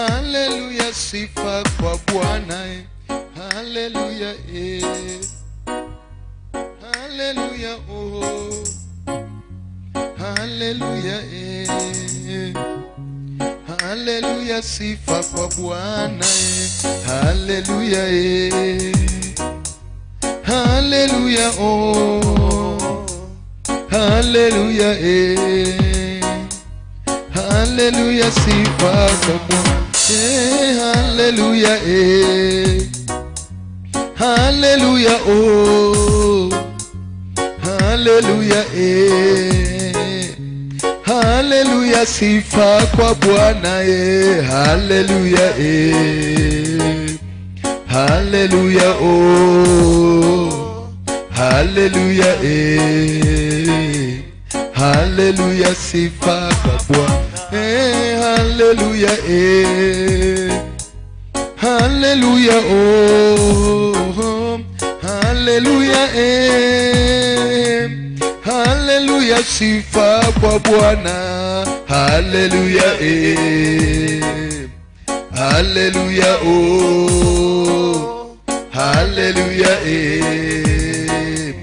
Haleluya, sifa kwa Bwana. Haleluya, eh. Haleluya, oh. Haleluya, eh. Haleluya, sifa kwa Bwana. Haleluya, eh. Haleluya, oh. Haleluya, eh. Haleluya, sifa kwa Bwana. Eh, haleluya, eh. Haleluya, oh. Haleluya, eh. Haleluya, sifa kwa Bwana, eh. Haleluya, eh. Haleluya, oh. Haleluya, eh. Haleluya, sifa kwa Bwana. Eh, haleluya, eh. Haleluya, oh. Haleluya, eh. Haleluya, sifa kwa Bwana. Haleluya, eh. Haleluya, oh. Haleluya, eh.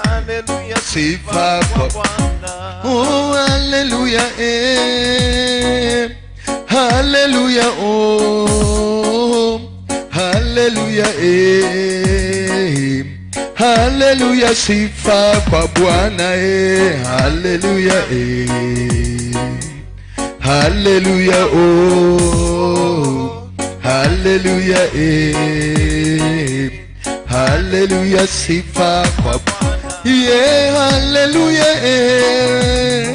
Haleluya, Sifa kwa kwa Bwana. Oh, haleluya, eh. Haleluya, oh. Haleluya, eh. Haleluya, sifa kwa Bwana, eh. Haleluya, eh. Haleluya, oh. Haleluya, eh. Haleluya, sifa kwa Bwana. Yeah, haleluya, eh.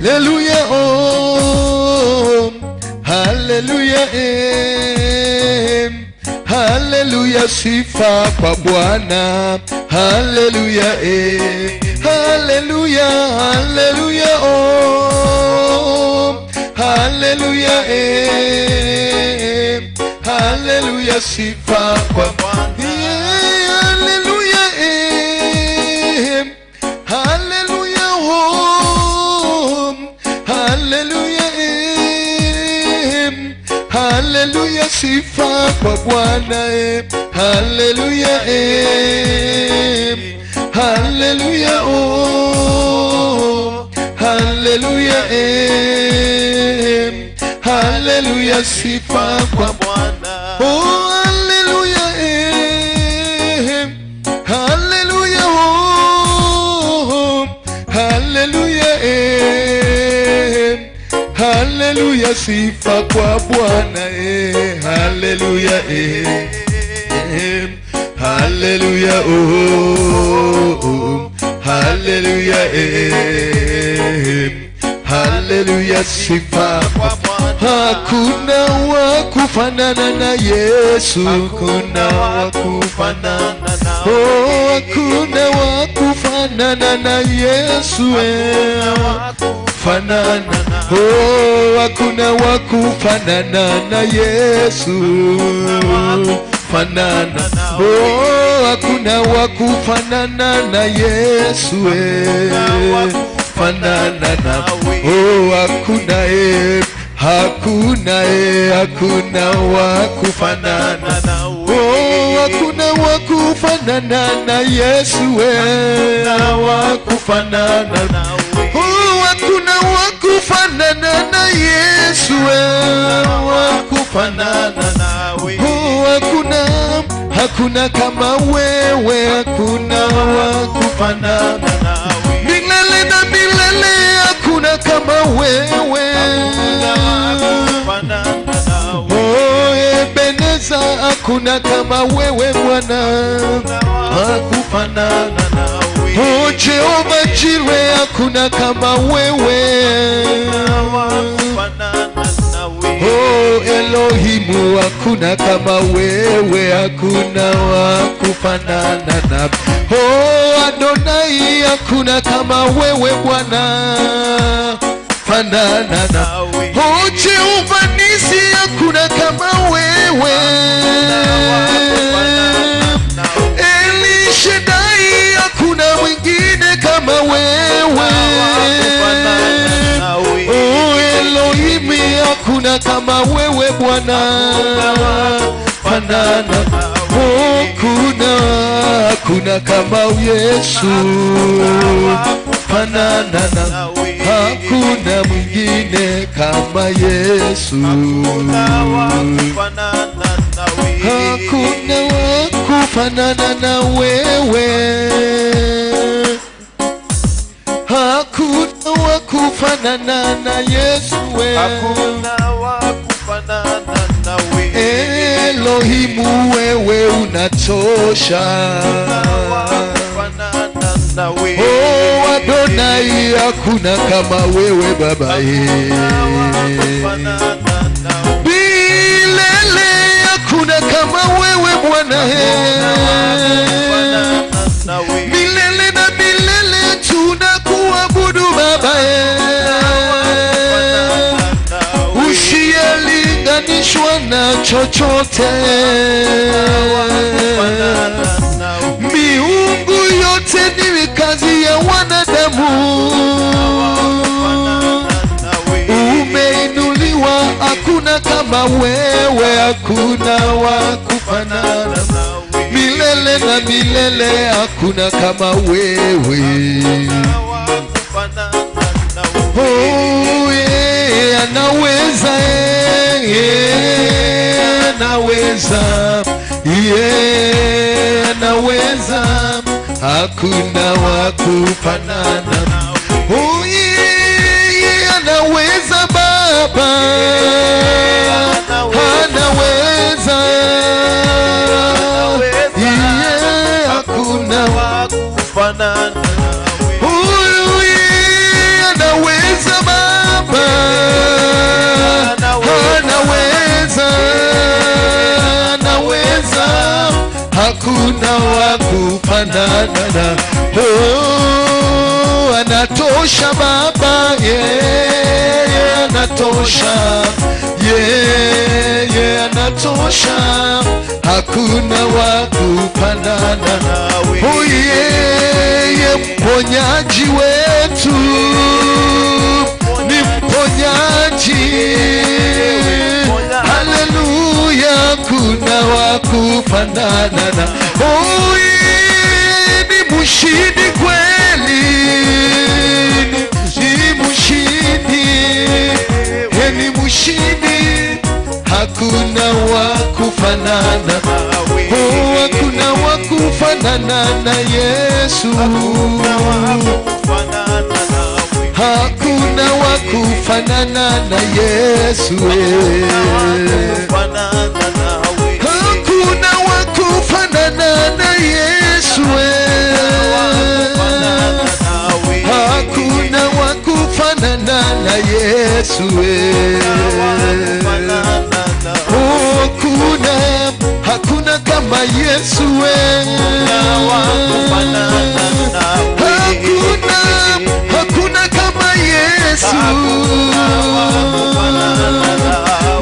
Haleluya, oh. Haleluya, eh. Haleluya, sifa kwa Bwana. Haleluya, eh. Haleluya, haleluya, oh. Haleluya, eh. Haleluya, sifa kwa Bwana. Yeah, haleluya, eh. Haleluya, oh. Haleluya, eh. Haleluya, sifa kwa Bwana, eh. Haleluya, eh. Haleluya, oh. Haleluya, eh. Haleluya, sifa kwa Bwana. Oh, haleluya, eh. Haleluya, oh. Haleluya, eh. Haleluya, sifa kwa Bwana, eh. Haleluya, eh. Eh. Haleluya, oh. Oh. Haleluya, eh. Haleluya, sifa Kwa Bwana. Hakuna wa kufanana na Yesu, hakuna wa kufanana nawe. Oh, hakuna wa kufanana na Yesu, eh. Fanana. Oh, hakuna wa kufanana na Yesu. Fanana. Oh, hakuna wa kufanana na Yesu, eh. Fanana na. Oh, hakuna, eh. Hakuna, eh, hakuna wa kufanana. Oh, hakuna wa kufanana na Yesu, eh, wa kufanana. Oh, hakuna wa kufanana na Yesu, eh, wa kufanana. Oh, hakuna, hakuna kama wewe, hakuna wa kufanana. Milele na milele, hakuna kama wewe. Oh, Ebeneza, hakuna kama wewe Bwana, hakufanana. Oh, Jehova Jireh, hakuna kama wewe. Oh, Elohimu, hakuna kama wewe, hakuna wa kufanana na. Oh, Adonai, hakuna kama wewe Bwana, fanana na. Oh, Jehova Nisi, hakuna kama wewe. Eli Shaddai, hakuna mwingine kama wewe. Oh, Elohim, hakuna Hakuna kama wewe Bwana, fanana. Hakuna, hakuna kama Yesu, fanana na. Hakuna mwingine kama Yesu, Hakuna wa kufanana nawe. Hakuna wa kufanana na wewe, hakuna wa kufanana na Yesu we. Hakuna wa kufanana nawe. Elohimu, wewe unatosha. Hakuna wa kufanana nawe. Oh Adonai, hakuna kama wewe Baba. Hakuna wa kufanana nawe. Milele hakuna kama wewe Bwana. Kufanana nawe. Milele na milele tunakuabudu Baba, usiyelinganishwa na chochote. Kufanana nawe. Miungu yote ni kazi ya wanadamu. Kufanana nawe. Umeinuliwa, hakuna kama wewe, hakuna wa kufanana. Nawe. Milele na milele, hakuna kama wewe. Hakuna wa kufanana nawe. Oh, yeah, anaweza, yeah, anaweza, yeah, anaweza, hakuna wa kufanana. Oh, yeah, anaweza Baba, anaweza, yeah, hakuna wa kufanana nawe. Huyu yeye anaweza Baba, anaweza, anaweza, hakuna wa kufanana na. Oh, anatosha Baba, yeah, anatosha, yeah, anatosha, hakuna wa kufanana. Nawe. Oh, yeye mponyaji wetu, ni mponyaji. Haleluya, kuna wa kufanana na. Oh, yeye ni mshindi kweli, ni mshindi, yeye ni mshindi, hakuna wa kufanana. Nawe. Oh, hakuna wa kufanana na Yesu. Hakuna wa kufanana nawe. Hakuna wa kufanana na Yesu. Kufanana nawe. Hakuna wa kufanana na Yesu. Kufanana nawe. Hakuna wa kufanana na Yesu. Kufanana nawe. Oh, hakuna, hakuna kama Yesu. Kufanana nawe. Hakuna, hakuna kama Yesu.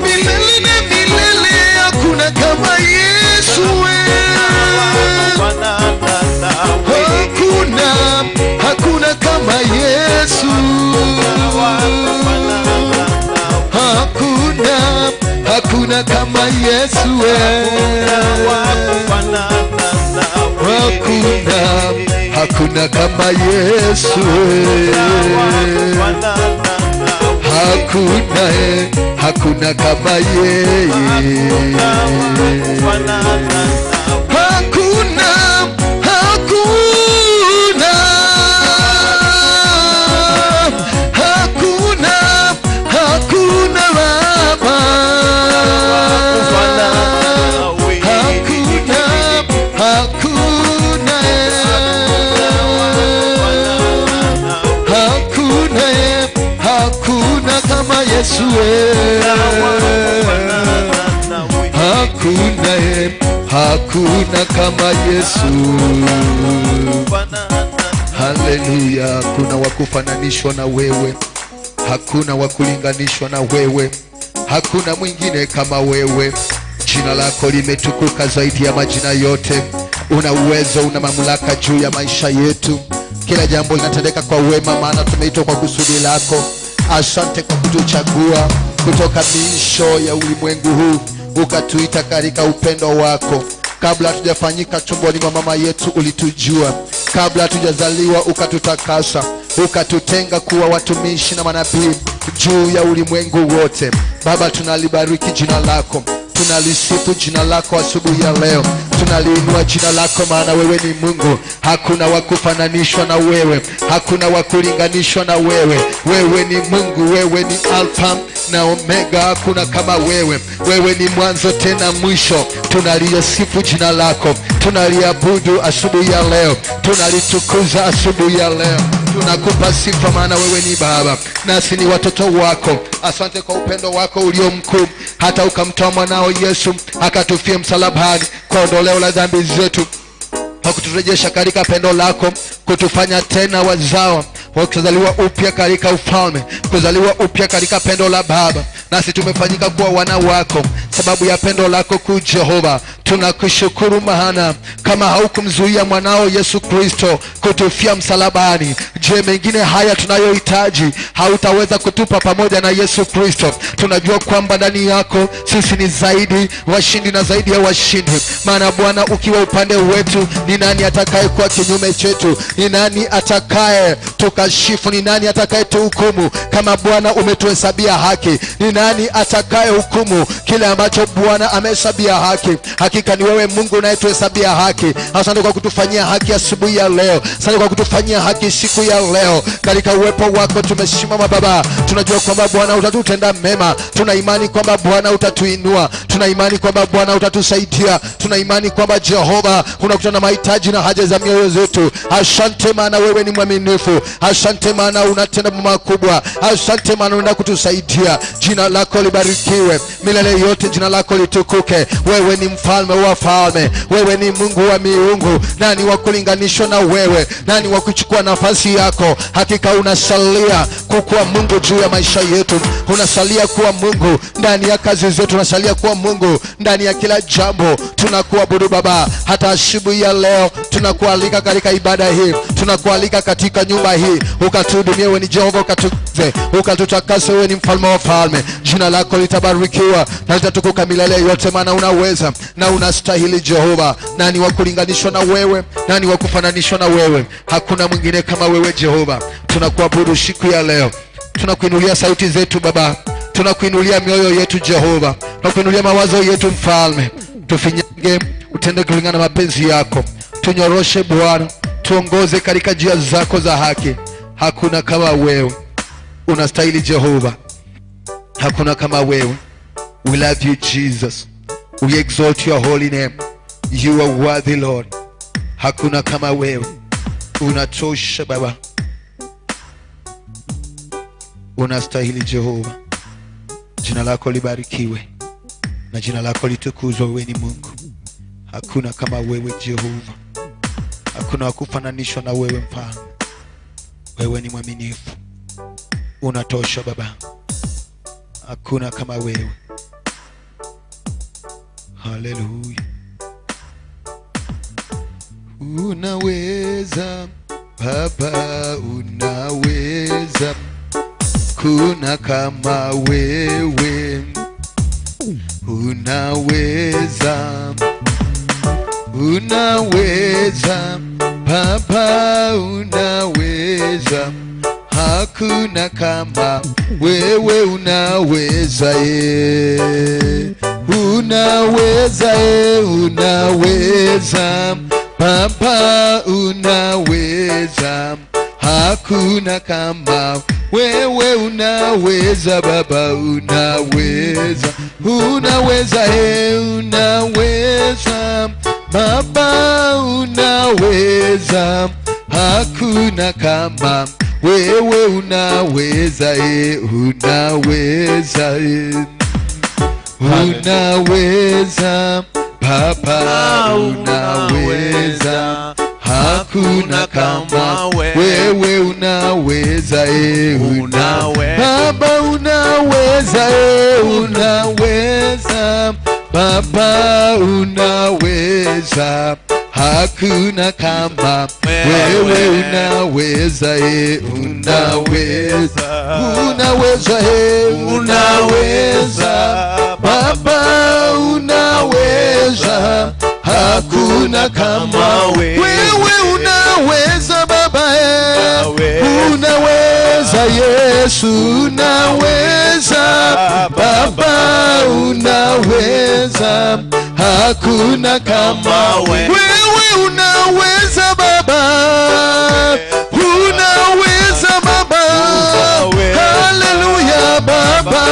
Milele na milele hakuna kama Yesu. Hakuna, hakuna kama Yesu. Hakuna, hakuna kama Yesu. Hakuna, hakuna kama Yesu. Hakuna, hakuna kama yeye. Hakuna, hakuna, hakuna, hakuna Baba. Hakuna, hakuna, hakuna, hakuna kama Yesu. Hakuna, hakuna kama Yesu. Haleluya! Hakuna wa kufananishwa na wewe, hakuna wa kulinganishwa na wewe, hakuna mwingine kama wewe. Jina lako limetukuka zaidi ya majina yote. Una uwezo, una mamlaka juu ya maisha yetu. Kila jambo linatendeka kwa wema, maana tumeitwa kwa kusudi lako. Asante kwa kutuchagua. Kutoka miisho ya ulimwengu huu ukatuita katika upendo wako. Kabla hatujafanyika tumboni mwa mama yetu ulitujua, kabla hatujazaliwa ukatutakasa, ukatutenga kuwa watumishi na manabii juu ya ulimwengu wote. Baba, tunalibariki jina lako, tunalisifu jina lako asubuhi ya leo, tunaliinua jina lako, maana wewe ni Mungu. Hakuna wa kufananishwa na wewe, hakuna wa kulinganishwa na wewe. Wewe ni Mungu, wewe ni Alfa na Omega, hakuna kama wewe. Wewe ni mwanzo tena mwisho. Tunalisifu jina lako, tunaliabudu asubuhi ya leo, tunalitukuza asubuhi ya leo. Tunakupa sifa, maana wewe ni Baba nasi ni watoto wako. Asante kwa upendo wako ulio mkuu, hata ukamtoa mwanao Yesu akatufia msalabani kwa ondoleo la dhambi zetu, kwa kuturejesha katika pendo lako, kutufanya tena wazao wa kuzaliwa upya katika ufalme, kuzaliwa upya katika pendo la Baba, nasi tumefanyika kuwa wana wako sababu ya pendo lako kuu. Jehova, tunakushukuru, maana kama haukumzuia mwanao Yesu Kristo kutufia msalabani, je, mengine haya tunayohitaji hautaweza kutupa pamoja na Yesu Kristo? Tunajua kwamba ndani yako sisi ni zaidi washindi na zaidi ya washindi, maana Bwana ukiwa upande wetu, ni nani atakaye kuwa kinyume chetu? Ni nani atakaye tukashifu? Ni nani atakaye tuhukumu? Kama Bwana umetuhesabia haki, ni nani atakaye hukumu kile ambacho Bwana amehesabia haki? Hakika ni wewe Mungu unayetuhesabia haki. Asante kwa kutufanyia haki asubuhi ya leo, asante kwa kutufanyia haki siku ya leo. Katika uwepo wako tumesimama Baba, tunajua kwamba Bwana utatutenda mema, tuna imani kwamba Bwana utatuinua, tuna imani kwamba Bwana utatusaidia, tuna imani kwamba Jehova unakutana na mahitaji na haja za mioyo zetu. Asante maana wewe ni mwaminifu, asante maana unatenda mambo makubwa, asante maana unaenda kutusaidia. Jina lako libarikiwe milele yote, jina lako litukuke. Wewe ni mfalme wa falme, wewe ni Mungu wa miungu. Nani wa kulinganishwa na wewe? Nani wa kuchukua nafasi yako? Hakika unasalia kukuwa Mungu juu ya maisha yetu, unasalia kuwa Mungu ndani ya kazi zetu, unasalia kuwa Mungu ndani ya kila jambo. Tunakuabudu Baba, hata asubuhi ya leo tunakualika katika ibada hii, tunakualika katika nyumba hii, ukatuhudumie. Wewe ni Jehova, ukatukuze, ukatutakase. Wewe ni mfalme wa falme, jina lako litabarikiwa na litatukuka milele yote, maana unaweza na unastahili. Jehova, nani wa kulinganishwa na wewe? Nani wa kufananishwa na wewe? Hakuna mwingine kama wewe Jehova. Tunakuabudu siku ya leo, tunakuinulia sauti zetu Baba, tunakuinulia mioyo yetu Jehova, tunakuinulia mawazo yetu Mfalme. Tufinyange, utende kulingana na mapenzi yako, tunyoroshe Bwana, tuongoze katika njia zako za haki. Hakuna kama wewe, unastahili Jehova, hakuna kama wewe. We love you Jesus, we exalt your holy name, you are worthy Lord. Hakuna kama wewe, unatosha Baba, unastahili Jehova. Jina lako libarikiwe na jina lako litukuzwe. Wewe ni Mungu, hakuna kama wewe Jehova, hakuna wa kufananishwa na wewe Mfalme. Wewe ni mwaminifu, unatosha Baba, hakuna kama wewe. Haleluya. Unaweza Baba, unaweza, kuna kama wewe, unaweza, unaweza Baba, unaweza, hakuna kama wewe, unaweza ye, unaweza ye, unaweza Baba, unaweza, hakuna kama wewe, unaweza Baba, unaweza, unaweza ye, unaweza Baba, unaweza, hakuna kama wewe, unaweza ye, unaweza ye, unaweza Baba, unaweza, hakuna kama wewe, unaweza e, Baba, unaweza e, unaweza Baba, unaweza, Hakuna kama wewe, unaweza e, unaweza, unaweza e, unaweza Baba, unaweza, hakuna kama wewe. Wewe unaweza Baba e, unaweza Yesu, unaweza Baba, unaweza, hakuna kama wewe. Wewe unaweza Baba, unaweza Baba, haleluya Baba,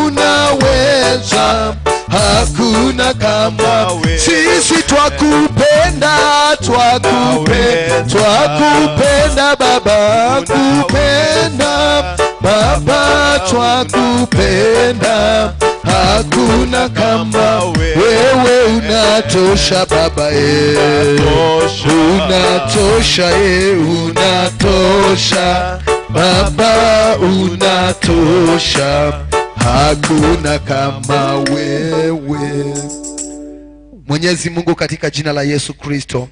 unaweza, hakuna kama sisi. Twakupenda, twakupenda Baba, kupenda Baba, twakupenda, hakuna kama wewe, unatosha Baba e, unatosha e, unatosha Baba, unatosha, hakuna kama wewe. Mwenyezi Mungu, katika jina la Yesu Kristo,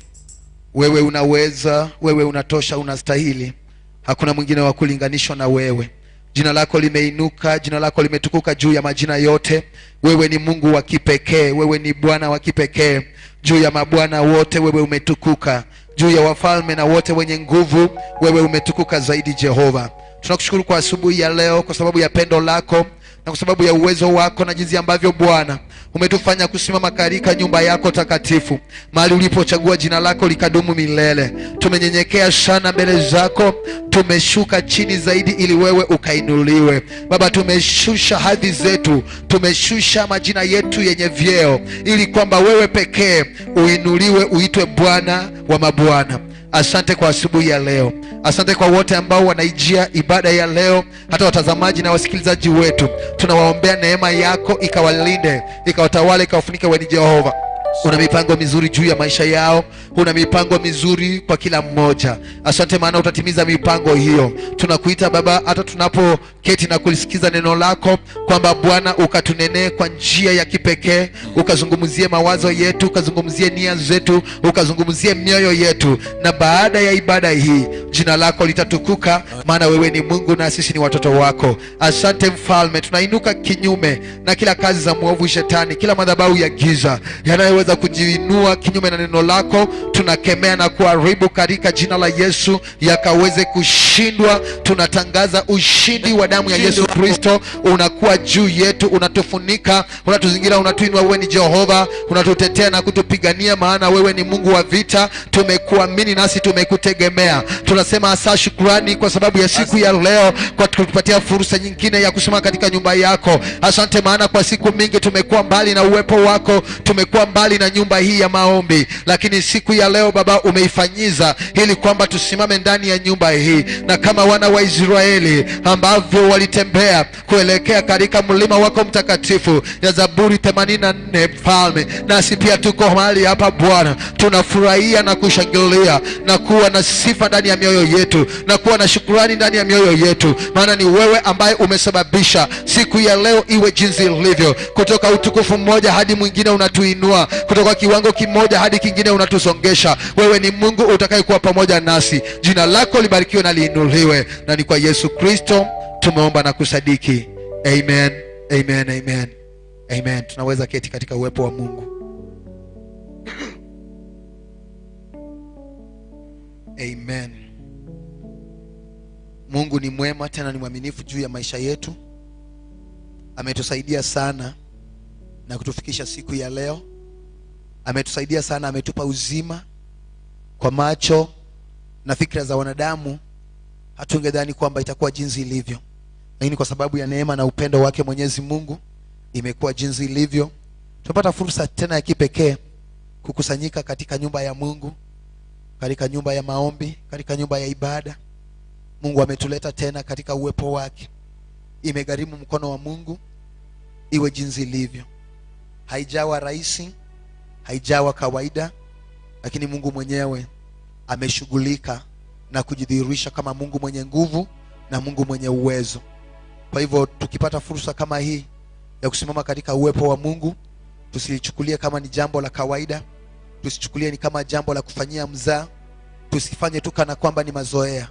wewe unaweza, wewe unatosha, unastahili. Hakuna mwingine wa kulinganishwa na wewe. Jina lako limeinuka, jina lako limetukuka juu ya majina yote. Wewe ni Mungu wa kipekee, wewe ni Bwana wa kipekee juu ya mabwana wote, wewe umetukuka juu ya wafalme na wote wenye nguvu, wewe umetukuka zaidi. Jehova, tunakushukuru kwa asubuhi ya leo, kwa sababu ya pendo lako na kwa sababu ya uwezo wako na jinsi ambavyo Bwana umetufanya kusimama katika nyumba yako takatifu, mahali ulipochagua jina lako likadumu milele. Tumenyenyekea sana mbele zako, tumeshuka chini zaidi ili wewe ukainuliwe. Baba, tumeshusha hadhi zetu, tumeshusha majina yetu yenye vyeo, ili kwamba wewe pekee uinuliwe, uitwe Bwana wa mabwana. Asante kwa asubuhi ya leo. Asante kwa wote ambao wanaijia ibada ya leo, hata watazamaji na wasikilizaji wetu. Tunawaombea neema yako ikawalinde, ikawatawale, ikawafunike. Wewe ni Jehova, una mipango mizuri juu ya maisha yao, una mipango mizuri kwa kila mmoja. Asante maana utatimiza mipango hiyo. Tunakuita Baba, hata tunapoketi na kulisikiza neno lako, kwamba Bwana ukatunenee kwa njia ya kipekee, ukazungumzie mawazo yetu, ukazungumzie nia zetu, ukazungumzie mioyo yetu, na baada ya ibada hii jina lako litatukuka, maana wewe ni Mungu na sisi ni watoto wako. Asante Mfalme, tunainuka kinyume na kila kazi za mwovu Shetani, kila madhabahu ya giza yanayoweza kujiinua kinyume na neno lako, tunakemea na kuharibu katika jina la Yesu, yakaweze kushindwa. Tunatangaza ushindi wa damu ya Yesu Kristo unakuwa juu yetu, unatufunika, unatuzingira, unatuinua. Wewe ni Jehova, unatutetea na kutupigania, maana wewe ni Mungu wa vita. Tumekuamini nasi tumekutegemea. Tunasema hasa shukrani kwa sababu ya siku ya leo, kwa kutupatia fursa nyingine ya kusimama katika nyumba yako. Asante maana kwa siku mingi tumekuwa mbali na uwepo wako, tumekuwa mbali na nyumba hii ya maombi, lakini siku ya leo Baba umeifanyiza ili kwamba tusimame ndani ya nyumba hii, na kama wana wa Israeli ambavyo walitembea kuelekea katika mlima wako mtakatifu ya Zaburi 84, Mfalme, nasi pia tuko mahali hapa Bwana, tunafurahia na kushangilia na kuwa na sifa ndani ya mioyo yetu na kuwa na shukurani ndani ya mioyo yetu, maana ni wewe ambaye umesababisha siku ya leo iwe jinsi ilivyo. Kutoka utukufu mmoja hadi mwingine unatuinua, kutoka kiwango kimoja hadi kingine unatusongesha. Wewe ni Mungu utakayekuwa pamoja nasi. Jina lako libarikiwe na liinuliwe, na ni kwa Yesu Kristo tumeomba na kusadiki. Amen, amen, amen, amen. Tunaweza keti katika uwepo wa Mungu. Amen. Mungu ni mwema tena ni mwaminifu juu ya maisha yetu. Ametusaidia sana na kutufikisha siku ya leo. Ametusaidia sana, ametupa uzima. Kwa macho na fikra za wanadamu hatungedhani kwamba itakuwa jinsi ilivyo, lakini kwa sababu ya neema na upendo wake Mwenyezi Mungu imekuwa jinsi ilivyo. Tumepata fursa tena ya kipekee kukusanyika katika nyumba ya Mungu, katika nyumba ya maombi, katika nyumba ya ibada. Mungu ametuleta tena katika uwepo wake. Imegharimu mkono wa Mungu iwe jinsi ilivyo. Haijawa rahisi, haijawa kawaida, lakini Mungu mwenyewe ameshughulika na kujidhihirisha kama Mungu mwenye nguvu na Mungu mwenye uwezo. Kwa hivyo tukipata fursa kama hii ya kusimama katika uwepo wa Mungu, tusilichukulie kama ni jambo la kawaida, Tusichukulie ni kama jambo la kufanyia mzaa, tusifanye tu kana kwamba ni mazoea,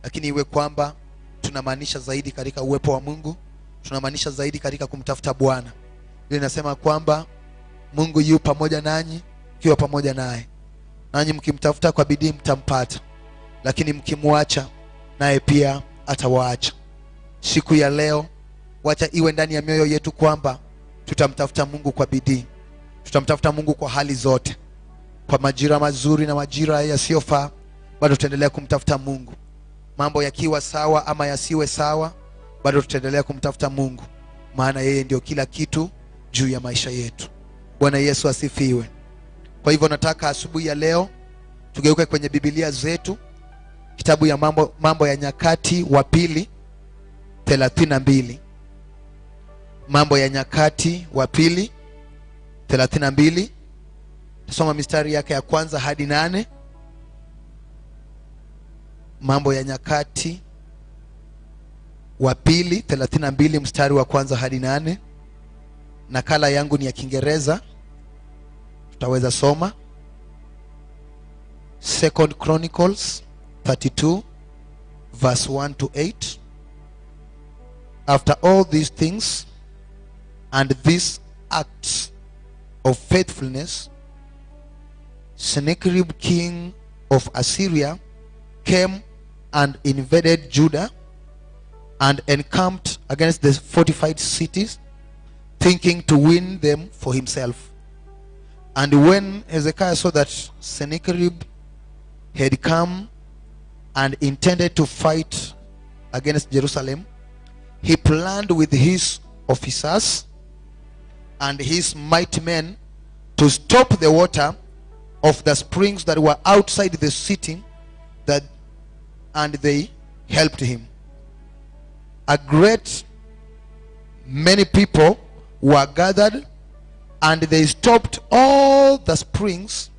lakini iwe kwamba tunamaanisha zaidi katika uwepo wa Mungu, tunamaanisha zaidi katika kumtafuta Bwana. Biblia inasema kwamba Mungu yu pamoja nanyi mkiwa pamoja naye, nanyi mkimtafuta kwa bidii mtampata, lakini mkimwacha naye pia atawaacha. Siku ya leo, wacha iwe ndani ya mioyo yetu kwamba tutamtafuta Mungu kwa bidii, tutamtafuta Mungu kwa hali zote, kwa majira mazuri na majira yasiyofaa, bado tutaendelea kumtafuta Mungu. Mambo yakiwa sawa ama yasiwe sawa, bado tutaendelea kumtafuta Mungu, maana yeye ndio kila kitu juu ya maisha yetu. Bwana Yesu asifiwe. Kwa hivyo nataka asubuhi ya leo tugeuke kwenye Biblia zetu, kitabu ya Mambo ya Nyakati wa Pili 32. Mambo ya Nyakati wa Pili 32, tusoma mistari yake ya kwanza hadi 8. Mambo ya Nyakati wa Pili 32 mstari wa kwanza hadi 8. Nakala yangu ni ya Kiingereza, tutaweza soma. Second Chronicles 32 verse 1 to 8. After all these things and these acts of faithfulness, Sennacherib king of Assyria came and invaded Judah and encamped against the fortified cities, thinking to win them for himself. And when Hezekiah saw that Sennacherib had come and intended to fight against Jerusalem, he planned with his officers and his mighty men to stop the water of the springs that were outside the city, and they helped him. A great many people were gathered, and they stopped all the springs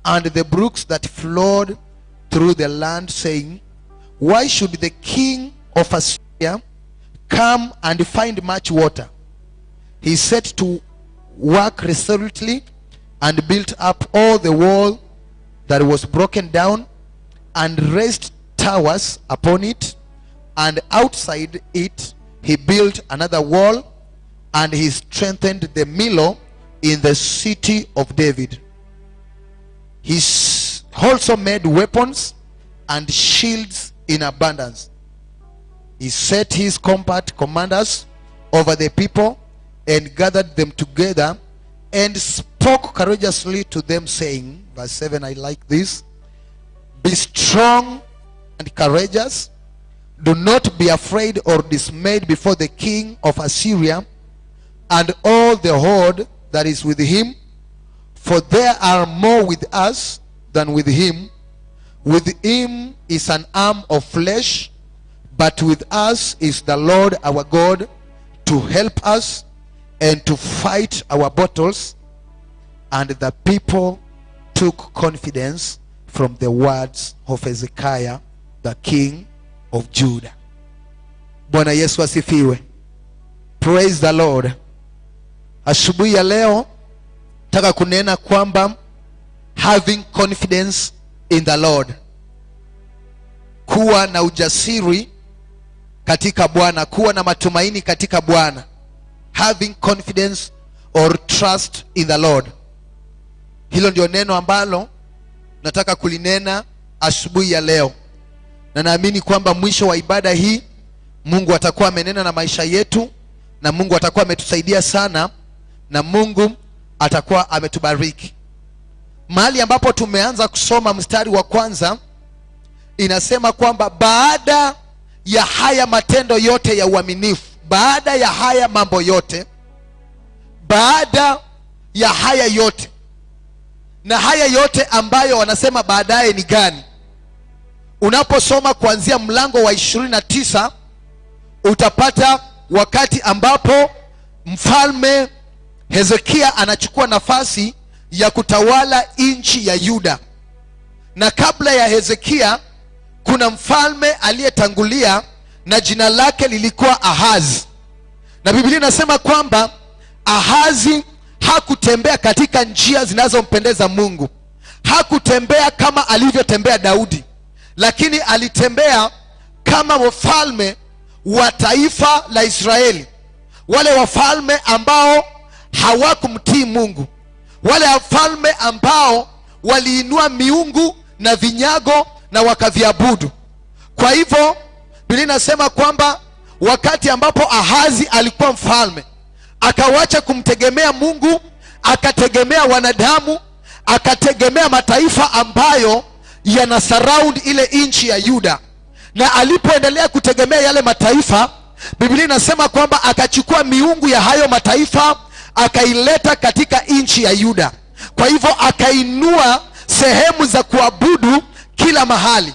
and the brooks that flowed through the land, saying, "Why should the king of Assyria come and find much water?" He set to work resolutely and built up all the wall that was broken down and raised towers upon it, and outside it he built another wall, and he strengthened the Millo in the city of David. He also made weapons and shields in abundance. He set his combat commanders over the people and gathered them together and spoke courageously to them, saying, verse 7, I like this, "Be strong and courageous. Do not be afraid or dismayed before the king of Assyria and all the horde that is with him, for there are more with us than with him. With him is an arm of flesh, but with us is the Lord our God to help us and to fight our battles." And the people took confidence from the words of Hezekiah, the king of Judah. Bwana Yesu asifiwe. Praise the Lord. Asubuhi ya leo nataka kunena kwamba having confidence in the Lord, kuwa na ujasiri katika Bwana, kuwa na matumaini katika Bwana, having confidence or trust in the Lord. Hilo ndio neno ambalo nataka kulinena asubuhi ya leo, na naamini kwamba mwisho wa ibada hii Mungu atakuwa amenena na maisha yetu, na Mungu atakuwa ametusaidia sana, na Mungu atakuwa ametubariki. Mahali ambapo tumeanza kusoma mstari wa kwanza inasema kwamba baada ya haya matendo yote ya uaminifu, baada ya haya mambo yote, baada ya haya yote, na haya yote ambayo wanasema baadaye ni gani? Unaposoma kuanzia mlango wa 29 utapata wakati ambapo mfalme Hezekia anachukua nafasi ya kutawala nchi ya Yuda. Na kabla ya Hezekia kuna mfalme aliyetangulia na jina lake lilikuwa Ahazi. Na Biblia inasema kwamba Ahazi hakuwa Hakutembea katika njia zinazompendeza Mungu. Hakutembea kama alivyotembea Daudi, lakini alitembea kama wafalme wa taifa la Israeli, wale wafalme ambao hawakumtii Mungu, wale wafalme ambao waliinua miungu na vinyago na wakaviabudu. Kwa hivyo Biblia inasema kwamba wakati ambapo Ahazi alikuwa mfalme, akawacha kumtegemea Mungu, akategemea wanadamu, akategemea mataifa ambayo yana surround ile nchi ya Yuda. Na alipoendelea kutegemea yale mataifa, Biblia inasema kwamba akachukua miungu ya hayo mataifa akaileta katika nchi ya Yuda. Kwa hivyo akainua sehemu za kuabudu kila mahali.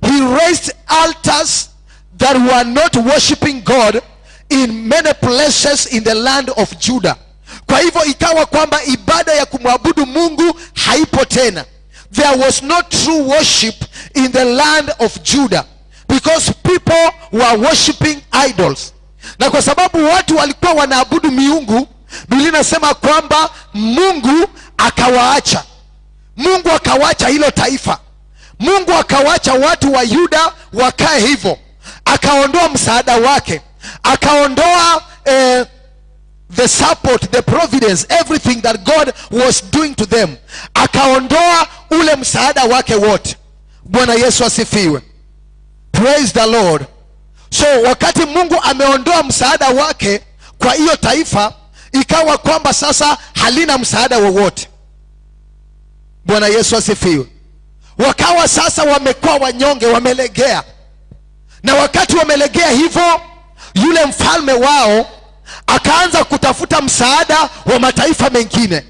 He raised altars that were not worshiping God in many places in the land of Judah. Kwa hivyo ikawa kwamba ibada ya kumwabudu Mungu haipo tena. There was no true worship in the land of Judah because people were worshiping idols. Na kwa sababu watu walikuwa wanaabudu miungu, Biblia inasema kwamba Mungu akawaacha. Mungu akawaacha hilo taifa. Mungu akawacha watu wa Yuda wakae hivyo, akaondoa msaada wake, akaondoa the support, the providence, everything that God was doing to them, akaondoa ule msaada wake wote. Bwana Yesu asifiwe. Praise the Lord. So wakati Mungu ameondoa msaada wake kwa hiyo taifa, ikawa kwamba sasa halina msaada wowote. Bwana Yesu asifiwe. Wakawa sasa wamekuwa wanyonge, wamelegea. Na wakati wamelegea hivyo, yule mfalme wao akaanza kutafuta msaada wa mataifa mengine,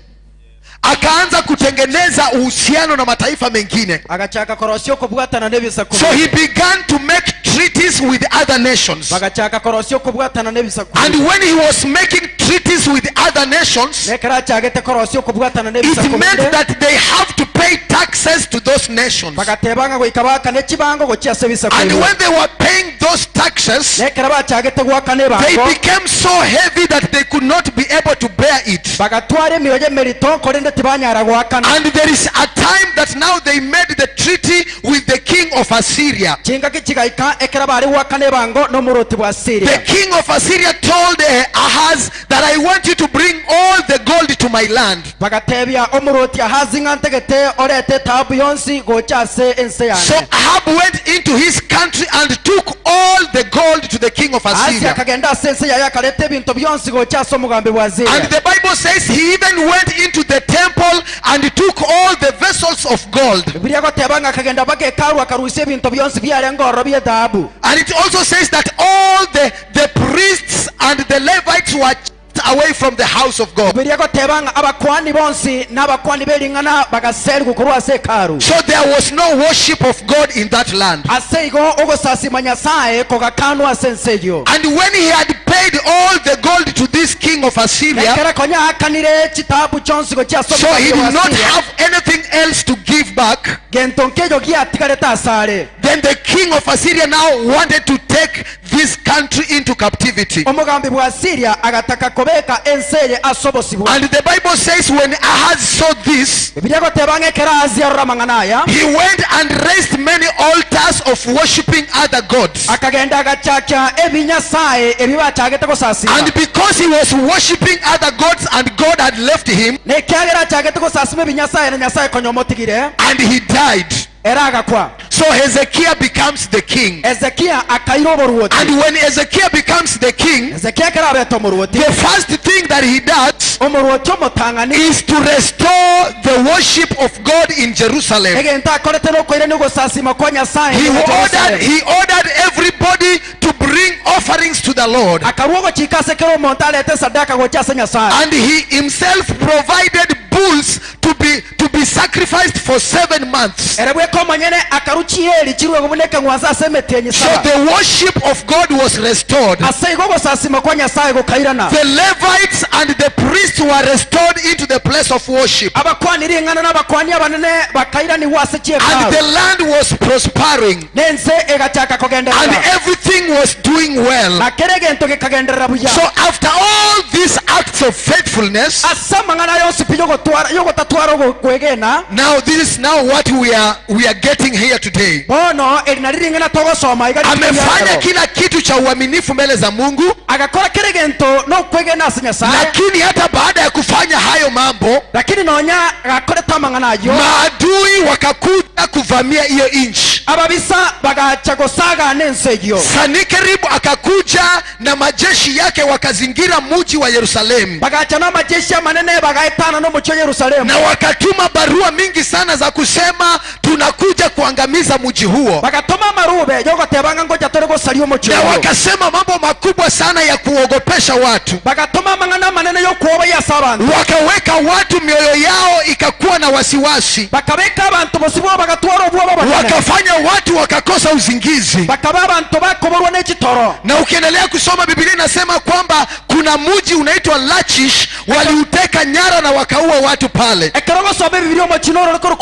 akaanza kutengeneza uhusiano na mataifa mengine. Agachaka korosio kobwatana n'ebisaku. So he began to make treaties with other nations. Bagachaka korosio kobwatana n'ebisaku. And when he was making treaties with other nations, nekera achagete korosio kobwatana it n'ebisaku meant that they have to pay taxes to those nations. Bagatebanga goika bakane chibango gochia ase ebisaku. And when they were paying those taxes, nekera bachagete gwakana they ebango became so heavy that they could not be able to bear it. Bagatwara emioyo emerito korende tibanyara gwakana. And there is a time that now they made the treaty with the king of Assyria. Chingaki chigaika ekera bari gwakana ebango n'omoroti bwa The Syria. King of Assyria told Ahaz that I want you to bring all the gold to my land. Bagatebia omoroti Ahazi ng'a ntegete orete taabu yonsi gocha ase ense So yane. Ahab went into his country and took all the gold to the king of Asi Assyria. akagenda ase ense yaye akareta ebinto byonsi gocha ase omogambi bwa And Syria. the Bible says he even went into the temple and took all the vessels of gold. Bibilia goteba ng'a akagenda bagekaru akarusia ebinto byonsi biarenge ororo bia etaabu. And it also says that all the priests and the Levites were chased away from the house of God. Bibilia goteba ng'a abakwani bonsi n'abakwani bering'ana bagaserwa korwa ase ekaru. So there was no worship of God in that land. Ase igo ogosasima nyasaye kogakanwa ase ense eywo. And when he had paid all the gold to this king of Assyria, nekera konya akanire chitabu chonsi gochia ase so he omogambi did wa not Asiria, have anything else to give back. Gento nkejo giatigarete asare. Then the king of Assyria now wanted to take this country into captivity. Omogambi bwa Asiria agataka kobeka ense eye ase obosibwa. And the Bible says when Ahaz saw this, Bibilia goteba ng'a ekero Ahazi arora amang'ana aya, he went and raised many altars of worshiping other gods. Akagenda agachakia ebinyasaye ebi bachagete gosasima. And because he was worshiping other gods and God had left him, Nekiagera achagete gosasima ebinyasaye na nyasaye konya omotigire, and he died. Era agakwa. So Hezekiah becomes the king. Ezekia akaira oboruoti. And when Hezekiah becomes the king, Ezekia ekero abete omoruoti, the first thing that he does omoruoti omotang'ani, is to restore the worship of God in Jerusalem. Egento akorete nokoira nogosasima kwa nyasaye He nigo ordered, Jerusalem. he ordered everybody to bring offerings to the Lord. Akarua ogochika ase kera omonto arete sadaka gocha ase nyasaye. And he himself provided bulls to be sacrificed for 7 months. Ere bweka omonyene akaru chieri chirwe gobuneka ng'wansa ase emetienyi So saba. The worship of God was restored. Ase igo ogosasima kwa nyasaye gokairana. The Levites and the priests were restored into the place of worship. Abakwani ring'ana na abakwani abanene bakairaniwa ase And the chiekaru land was prospering nense egachaka and kogenderera everything was doing well. na kere egento gekagenderera buya. So after all these acts of faithfulness, Ase amang'ana yonsi pi yogotatwara kwegena, now this is now what we are getting here today. Bono eri nari ring'ana togosoma iga Amefanya rituko. Kila kitu cha uaminifu mbele za Mungu, Agakora kere gento nokwegena ase Nyasaye, lakini hata baada ya kufanya hayo mambo, lakini nonya gakorete amang'ana ayo, maadui wakakuja kuvamia hiyo nchi. Ababisa bagacha gosagana ense eyo. Sanikeribu akakuja na majeshi yake, wakazingira muji wa Yerusalemu, Bagacha n'amajeshi amanene bagaetana n'omuchi wa Yerusalemu, na wakatuma barua mingi sana za kusema, tunakuja kuangamiza muji huo, bagatoma amarube yogotebanga ngoja tore gosaria omuchi na oyo, wakasema mambo makubwa sana ya kuogopesha watu. Bagatoma amang'ana amanene yokuoba ase abantu. Wakaweka watu mioyo yao ikakuwa na wasiwasi, Bakabeka abantu bosibwo bagatwara obwoba bonene, wakafanya watu wakakosa usingizi. Bakaba abantu bakoborwa n'ekitoro. Na ukiendelea kusoma, Biblia inasema kwamba kuna muji unaitwa Lachish, waliuteka nyara na wakaua watu pale. Ekero gosoma ebibiri omokino oro rokoro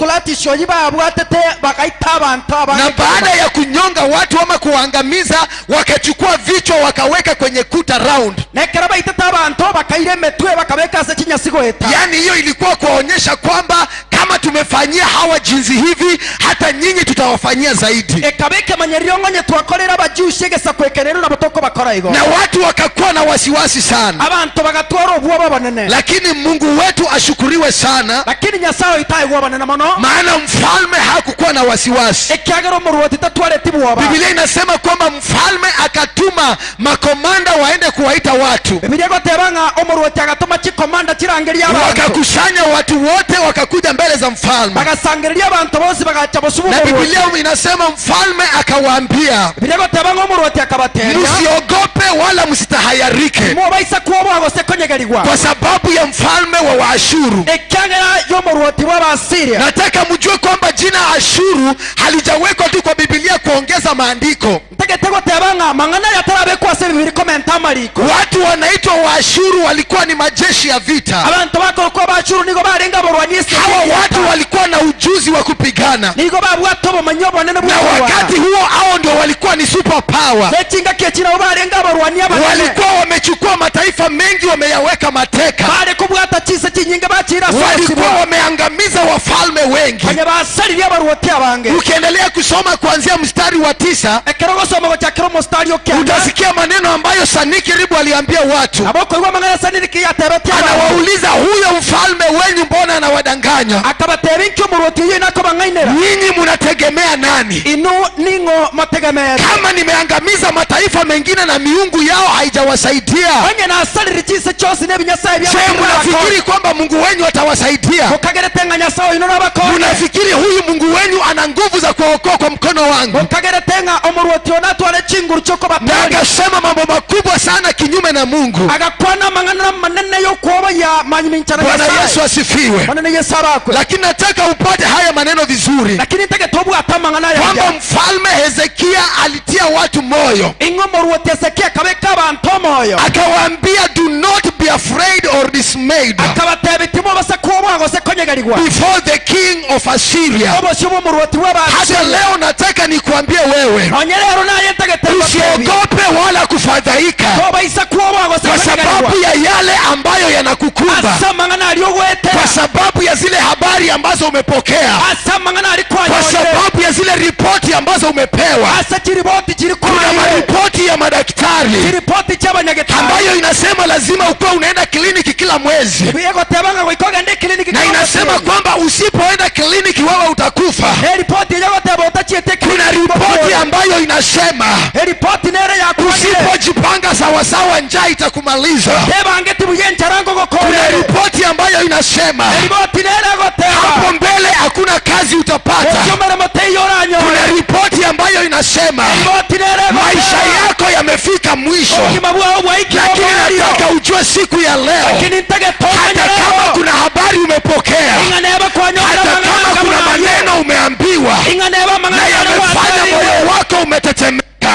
oyi babwatete bagaita abantu Na abange. baada ya kunyonga watu ama kuwaangamiza, wakachukua vichwa wakaweka kwenye kuta round. Nekero baitete abantu bakaira emetwe bakabeka ase chinyasi goeta. Yaani hiyo ilikuwa kuwaonyesha kwamba kama tumefanyia hawa jinsi hivi, hata nyinyi tutawafanyia zaidi. Ekabeka emanyerio ng'onye twakorera abajushi egesa kwekerero nabo tokobakora igo. Na watu wakakuwa na wasiwasi sana, Abantu bagatwara obwoba bonene, lakini Mungu wetu ashukuriwe sana, lakini Nyasaye oitaigwa bonene mono, maana mfalme hakukuwa na wasiwasi. Ekiagera omoruoti tatwareti bwoba. Biblia inasema kwamba mfalme akatuma makomanda waende kuwaita watu, Bibilia egoteba ng'a omoruoti agatoma chikomanda chirangeria abantu, wakakusanya watu wote, wakakuja mbele za mfalme. Bagasangereria abantu bose bagacha bosubu Na omoruoti. Biblia inasema mfalme akawaambia, Bibilia egoteba ng'a omoruoti akabatebia, msiogope wala msitahayarike mobaisa kuoboa gose konyegerigwa kwa sababu ya mfalme wa Waashuru. Ekiagera y'omoruoti bw'Abasiria. Nataka mjue kwamba jina Ashuru halijawekwa tu kwa Biblia kuongeza maandiko. Ntegete goteba ng'a mang'ana yatarabekwa ase bibiri komenta amariko. Watu wanaitwa Waashuru walikuwa ni majeshi ya vita. Abantu bakorokwa Bashuru nigo barenga abarwanyi. Hawa watu walikuwa na ujuzi wa kupigana, Nigo babwata obomanyi obonene na bw'okurwana. Wakati huo hao ndio walikuwa ni super power. Nechinga eki nabo barenga abarwani abanene. Walikuwa wamechukua mataifa mengi, wameyaweka mateka. Bare kubwata chise chinyinga bachira. Walikuwa wameangamiza wafalme wengi. Kanye basaririe abaruoti abange. Ukiendelea kusoma kuanzia mstari wa 9, Ekero gosoma gochakera omostari okianda, utasikia maneno ambayo Sanikeribu aliambia watu. Abo koigwa mang'ana Saniriki yatebetie abantu. Anawauliza, huyo mfalme wenyu mbona anawadanganya? Akabateba inki omuruoti oyo nakobang'ainera? Nyinyi munategemea nani? Inu ning'o motegemere? Kama nimeangamiza mataifa mengine na miungu yao haijawasaidia, Onye nasarire chise chonsi n'ebinyasaye je, munafikiri kwamba Mungu wenyu atawasaidia? Mukagerete ng'a Nyasaye oino nabakone? Munafikiri huyu Mungu wenyu ana nguvu za kuwaokoa kwa mkono wangu? Mukagerete ng'a omuruoti ono atware chinguru Na chiokobatari? akasema mambo makubwa sana kinyume na Mungu. Agakwana mang'ana manene yokuoboya manyiminchana. Bwana Yesu asifiwe. Manene Yesu abakwe. Lakini nataka upate haya maneno vizuri, Lakini ntagete obwate amang'ana kwamba aya, mfalme Hezekia alitia watu moyo, ing'o omoruoti Hezekia akabeka abantu omoyo, akawaambia, do not be afraid or dismayed akabateba timobasa kuoboa gose konyegerigwa before the king of Assyria. obosio bwa omoruoti Hata bw'Abasiria. leo nataka nikuambie wewe, Nonye rero naye ntagete ngotebi, usiogope wala kufadhaika tobaisa kuoboa gose kwa konyegerigwa sababu ya yale ambayo yanakukumba, ase amang'ana aria ogwetera, kwa sababu ya zile habari ambazo umepokea, ase amang'ana ari kwa kwanyonire, sababu ya zile ripoti ambazo umepewa. Ase chiripoti chiri Kuna kwaire, maripoti ya madaktari chiripoti chiabanyagetari ambayo inasema lazima ukuwe unaenda kliniki kila mwezi, egoteba ng'a goika ogende ekliniki, na inasema kwamba usipoenda kliniki wewe utakufa. Eripoti eyegoteba otachiete. Kuna ripoti ambayo inasema Eripoti nere yakwanire, usipojipanga sawasawa njaa itakumaliza. tebangeti buya enchara Kuna ngogokorere. Ripoti ambayo inasema Eripoti nere egoteba hapo mbele hakuna kazi utapata. okiomere moteiyo oranyore. Kuna ripoti ambayo inasema Eripoti nere maisha egoteba yako yamefika mwisho, obogima bwao bwaikire lakini omwario, nataka ujue siku ya leo, lakini ntagete hata kama omanyerero, kuna habari umepokea, ing'a neba kwanyora hata amang'ana kama kuna ngamnayo, maneno umeambiwa ing'a neba na amang'ana yamefanya moyo wako umetetemeka,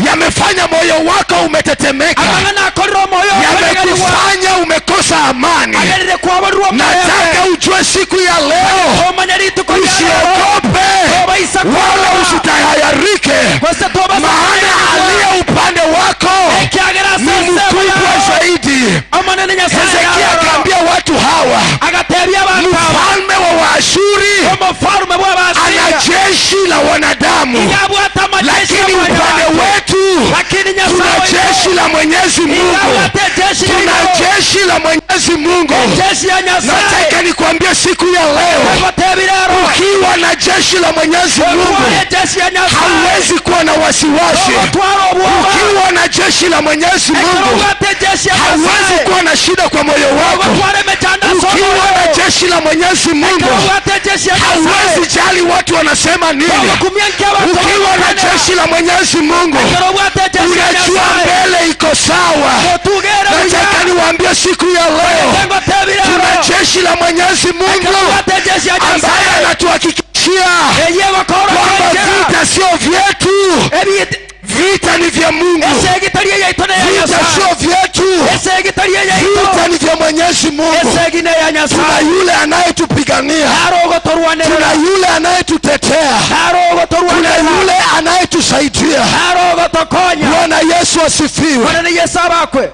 yamefanya moyo wako umetetemeka, amang'ana akorire omoyo okonyegerigwa, yamekufanya. umekosa amani, Agerire kwaborwa. Nataka ujue siku ya leo, Omanya rituko ria rero. Usiogope Tobaisa wala kworora. Usitahayarike, Gose tobasa maana aliye upande wako Ekiagera ni mkubwa zaidi. Omonene Nyasaye Hezekia yarora. akaambia watu hawa, Agatebia abantu aba. Mfalme wa Waashuri Omofarume ana bw'Abasiria jeshi la wanadamu, igabwata amajeshi lakini upande wetu lakini tuna Nyasaye jeshi la Mwenyezi Mungu, igabwate jeshi tuna ya jeshi la Mwenyezi Mungu. Jeshi ya Nyasaye. Nataka nikwambie siku ya leo, Egotebirero ukiwa na jeshi la Mwenyezi Mungu otware jeshi ya Nyasaye hauwezi kuwa na wasiwasi. Ogotwara obwoba. Ukiwa na jeshi la Mwenyezi Mungu Ekerobwate jeshi ya hauwezi Nyasaye kuwa na shida kwa moyo wako. Ogotwara emechando Ukiwa na jeshi la Mwenyezi Mungu Ekerobwate jeshi ya Nyasaye hauwezi jali watu wanasema nini. Ogokumia nkiabantu Ukiwa na jeshi la Mwenyezi Mungu Ekerobwate jeshi ya unajua Nyasaye mbele iko sawa. Otugere Nataka buya niwaambie siku ya leo, Egotebirero tuna jeshi la Mwenyezi Mungu Ekerobwate jeshi ya ambaye Nyasaye anatuhakikishia Eyegokora kwamba kenjera vita sio vyetu, Ebiite vita ni vya Mungu. Esegitaria yaito ne ya Vita Nyasaye sio vyetu, Esegitaria yaito vita ni vya Mwenyezi Mungu. Esegi ne ya Tuna Nyasaye yule anayetupigania, Arogotorwanera tuna yule anayetutetea, tuna Arogotorwanera yule anayetusaidia. Arogotokonya. Bwana Yesu asifiwe. Bwana ni Yesu abakwe.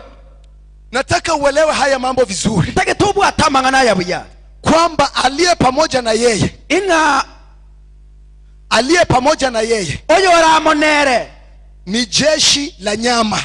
Nataka uelewe haya mambo vizuri, Ntake tubwata amang'ana aya buya kwamba aliye pamoja na yeye, ing'a aliye pamoja na yeye oyo oramonere ni jeshi la nyama,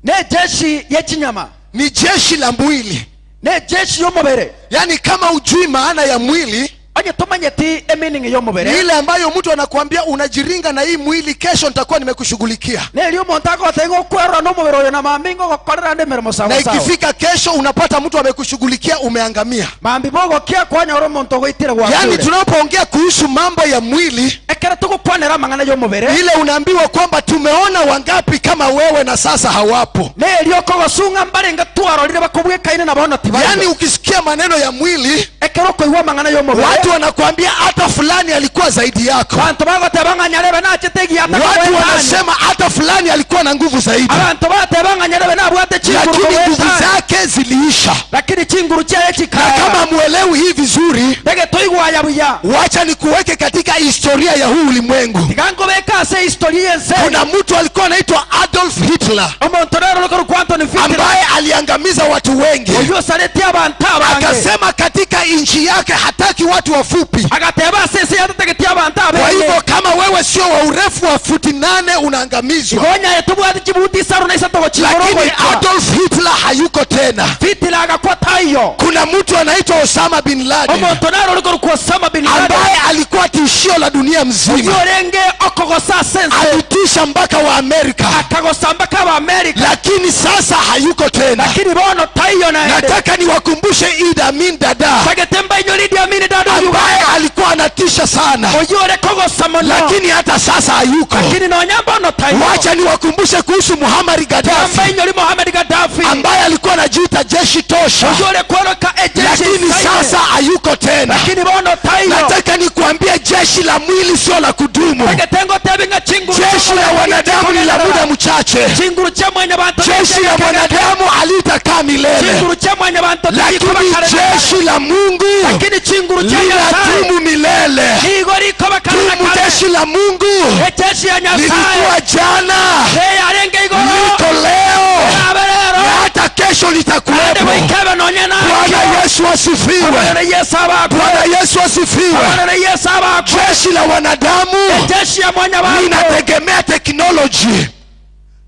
ne jeshi yechinyama ni jeshi la mwili. Ne jeshi y'omubere. Yaani, kama ujui maana ya mwili, Onye tomanyeti emeaning ni y'omubere ile ambayo mtu anakuambia unajiringa na hii mwili, kesho nitakuwa nimekushughulikia, neri omonto agoteba okwerora n'omubere oyo na mambi ngogokorera ndi emirimo na sawa sawa. Ikifika kesho unapata mtu amekushughulikia, umeangamia. Mambi bogokia kwanyora omonto ogoitire Yaani, gwakure. tunapoongea kuhusu mambo ya mwili, Ekero togokwanera amang'ana y'omubere ile unaambiwa kwamba tumeona wangapi kama wewe na sasa hawapo. Neri okogosunga mbarenga twarorire bakobwekaine na bono Yaani, tibayo. Ukisikia maneno ya mwili, Ekero okoigwa amang'ana y'omubere watu wanakuambia hata fulani alikuwa zaidi yako. Banto bagoteba ng'a nyarebe nachete egiata Watu kogoetania. Wanasema hata fulani alikuwa na nguvu zaidi, Abantu bateba ng'a nyarebe nabwate chinguru lakini nguvu kogoetania. Zake ziliisha. Lakini chinguru chiaye Na chikaya. kama muelewi hii vizuri, Tege toigwaya buya wacha nikuweke katika historia ya huu ulimwengu. Tigangobeka ase history yense. Kuna mtu alikuwa anaitwa Adolf Hitler Omonto rero rukuru Anthony Fitler ambaye aliangamiza watu wengi. Oyo osareti abantu abange. Akasema katika nchi yake hataki watu wafupi. Agateba ase ense yatategetie abantu Kwa abenge. hivyo kama wewe sio wa urefu wa futi 8 unaangamizwa. Igonya tubwate chibuti isaro na isato Lakini gochigoro. Adolf Hitler hayuko tena. Fitila agakwa taiyo. Kuna mtu anaitwa Osama bin Laden Omonto naro rukuru Osama bin Laden ambaye alikuwa tishio la dunia mzima, oyo orenge okogosa ase ense. Alitisha mpaka wa Amerika, Akagosa mpaka aba Amerika lakini sasa hayuko tena. Lakini bono taiyo naende. Nataka niwakumbushe Idi Amin Dada Tagete mbainyo Idi Amin Dada ambaye alikuwa anatisha sana, oyo ore kogosa mono lakini hata sasa hayuko. Lakini nonya bono taiyo. Wacha niwakumbushe kuhusu Muammar Gaddafi Mbainyo Muhammad Gaddafi ambaye alikuwa anajiita jeshi tosha, oyo ore kworoka ejeshi lakini saine. Sasa hayuko tena. Lakini bono taiyo. Nataka nikuambie jeshi la mwili sio la kudumu. Tagete ngotebi ng'a chinguru Jeshi la wanadamu ni la muda mchache. Chinguru cha mwanyabantu Jeshi la mwanadamu halitakaa milele, chinguru cha mwanyabantu lakini jeshi la Mungu lakini chinguru cha Nyasaye linadumu milele. nigo rikoba kare na Dumu kare. jeshi la Mungu Ejeshi ya Nyasaye lilikuwa jana, eyarenge igoro liko leo aberero na hata kesho ande litakuwepo. goikebe nonye Bwana nakio. Yesu asifiwe. Bwana Yesu abakwe. Bwana Yesu asifiwe. Bwana Yesu abakwe. Jeshi la wanadamu Ejeshi ya mwanyabantu linategemea teknoloji,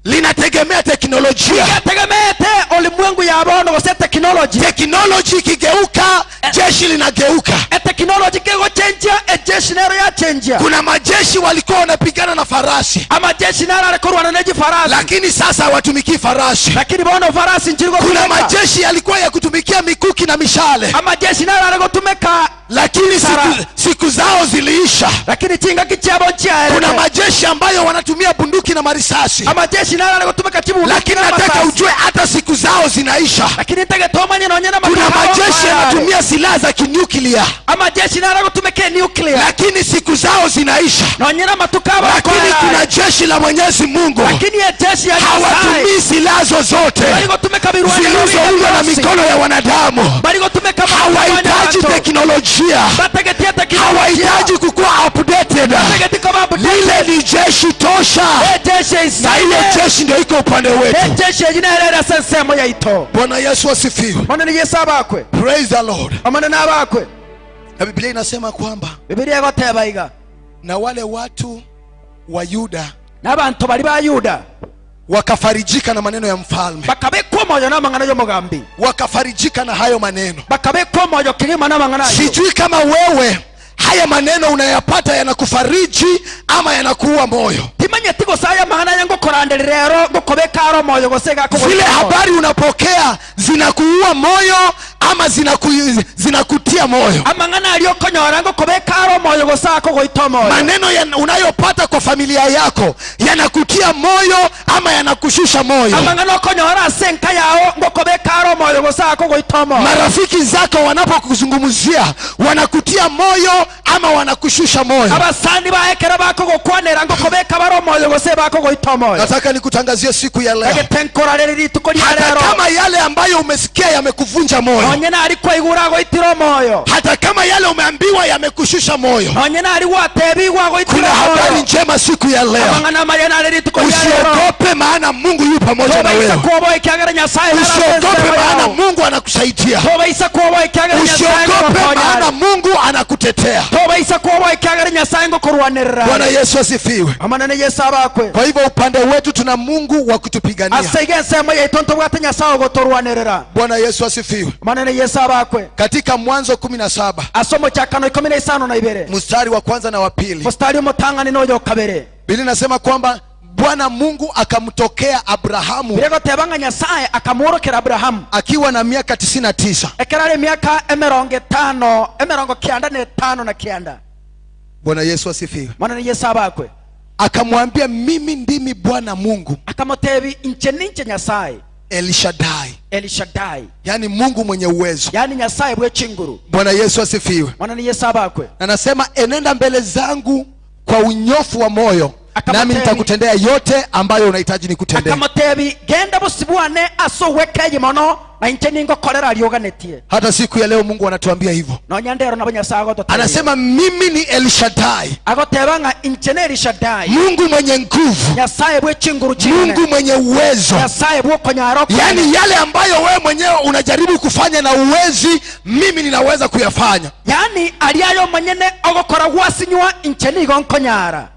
linategemea teknolojia. Yategemeete ulimwengu ya bono gose teknoloji. Teknoloji ikigeuka, jeshi linageuka. Eteknoloji kegochenjia ejeshi nero yachenjia. Kuna majeshi walikuwa wanapigana na farasi, Amajeshi naro arikurwana nejifarasi lakini sasa hawatumikii farasi. Lakini bono farasi Kuna nchirigotumika. majeshi yalikuwa ya kutumikia mikuki bunduki na mishale, Amajeshi narare gotumeka lakini Sara. siku zao ziliisha. Lakini chingaki chiabo Kuna nchiaerete. Majeshi ambayo wanatumia bunduki na marisasi, Amajeshi narare gotumeka chibunduki lakini nataka n'amasasi. Ujue hata siku zao zinaisha. Lakini ntagete omanye nonye Kuna n'amatuko majeshi yanatumia silaha za kinyuklia, amajeshi narare gotumeka nuclear, lakini siku zao zinaisha. Nonye n'amatuko Lakini kuna abo jeshi la Mwenyezi Mungu, lakini ejeshi ya Nyasaye hawatumii silaha zozote bari gotumeka birwaniro zilizoundwa na mikono ya wanadamu. Bari gotumeka Hawahitaji teknolojia, batagetia teknolojia, hawahitaji kukuwa updated. Batageti koba Lile ni jeshi tosha, ejeshi na ile jeshi ndio iko upande wetu. Ejeshi eginarera sensemo yaito. Bwana Yesu asifiwe. Mana ni Yesu abakwe. Praise the Lord. Amana n'abakwe. Na Biblia inasema kwamba Bibiliya egoteba iga na wale watu wa Yuda n'abantu bari ba Yuda wakafarijika na maneno ya mfalme, bakabekwa omoyo n'amang'ana y'omugambi, wakafarijika na hayo maneno. Bakabekwa omoyo kigima n'amang'ana ayo. Sijui kama wewe haya maneno unayapata yanakufariji ama yanakuua moyo. Timanyeti gose aya mang'ana aya ngokoranderia rero ngokobeka aro omoyo gose Zile gakogoika omoyo. Habari unapokea zinakuua moyo ama zinakutia moyo. Amang'ana aria okonyora ngokobeka aro omoyo gose akogoita omoyo. Maneno unayopata kwa familia yako yanakutia moyo ama yanakushusha moyo. Amang'ana okonyora ase enka yao ngokobeka aro omoyo gose akogoita omoyo. Marafiki zako wanapokuzungumzia wanakutia moyo ama wanakushusha moyo. Abasani baekera bakogokwanera ngokobeka bare omoyo gose bakogoita omoyo. Nataka nikutangazie siku ya leo, Tagete nkorarere rituko ria hata rero, kama yale ambayo umesikia yamekuvunja moyo, nonye nari kwaigura agoitire omoyo, hata kama yale umeambiwa yamekushusha moyo, nonye nari gwatebigwa agoitire kuna habari omoyo, njema siku ya leo. Amang'ana maya nare rituko ria rero. Usiogope, maana Mungu yu pamoja na Tobaisa wewe. kuoboa ikiagera Nyasaye Usiogope, maana Mungu anakusaidia. Tobaisa kuoboa ikiagera Nyasaye Usiogope, maana ngokonya. Mungu anakutetea. Tobaisa kuoboa ikiagera Nyasaye ngokurwanirira. Bwana Yesu asifiwe. Amanene Yesu abakwe. Kwa hivyo upande wetu tuna Mungu wa kutupigania. Ase iga ensemo yaitu ntobwate Nyasaye ogotorwanirira. Bwana Yesu asifiwe. Amanene Yesu abakwe. Katika Mwanzo 17 Ase omochakano 12 mstari wa kwanza na wa pili, mustari omotang'ani noyo kabere, Biblia inasema kwamba Bwana Mungu akamtokea Abrahamu biregoteba ng'a Nyasaye akamworokera Aburahamu akiwa na miaka 99. Ekero are emiaka 59 99. Bwana Yesu asifiwe. Mwana Yesu abakwe. Akamwambia, mimi ndimi Bwana Mungu Akamotebi inche ninche Nyasaye Elshadai, Elshadai, yaani Mungu mwenye uwezo. Yani Nyasaye bwe chinguru. Bwana Yesu asifiwe. Mwana Yesu abakwe. Na nasema enenda mbele zangu kwa unyofu wa moyo, nami nitakutendea yote ambayo unahitaji nikutendee. Akamotebi genda bosibwane ase owekeye mono na inche ningokorera arioganetie. Hata siku ya leo Mungu anatuambia hivyo, Nonya ndero nabo Nyasaye agototebia. anasema mimi ni Elshadai, Agoteba ng'a inche ne Elshadai, Mungu mwenye nguvu, Nyasaye bwe chinguru chinene, Mungu mwenye uwezo. Nyasaye bwokonyara okonene. Yaani yale ambayo wewe mwenyewe unajaribu kufanya na uwezi, mimi ninaweza kuyafanya. Yani ariayo monyene ogokora gwasinywa inche nigo nkonyara.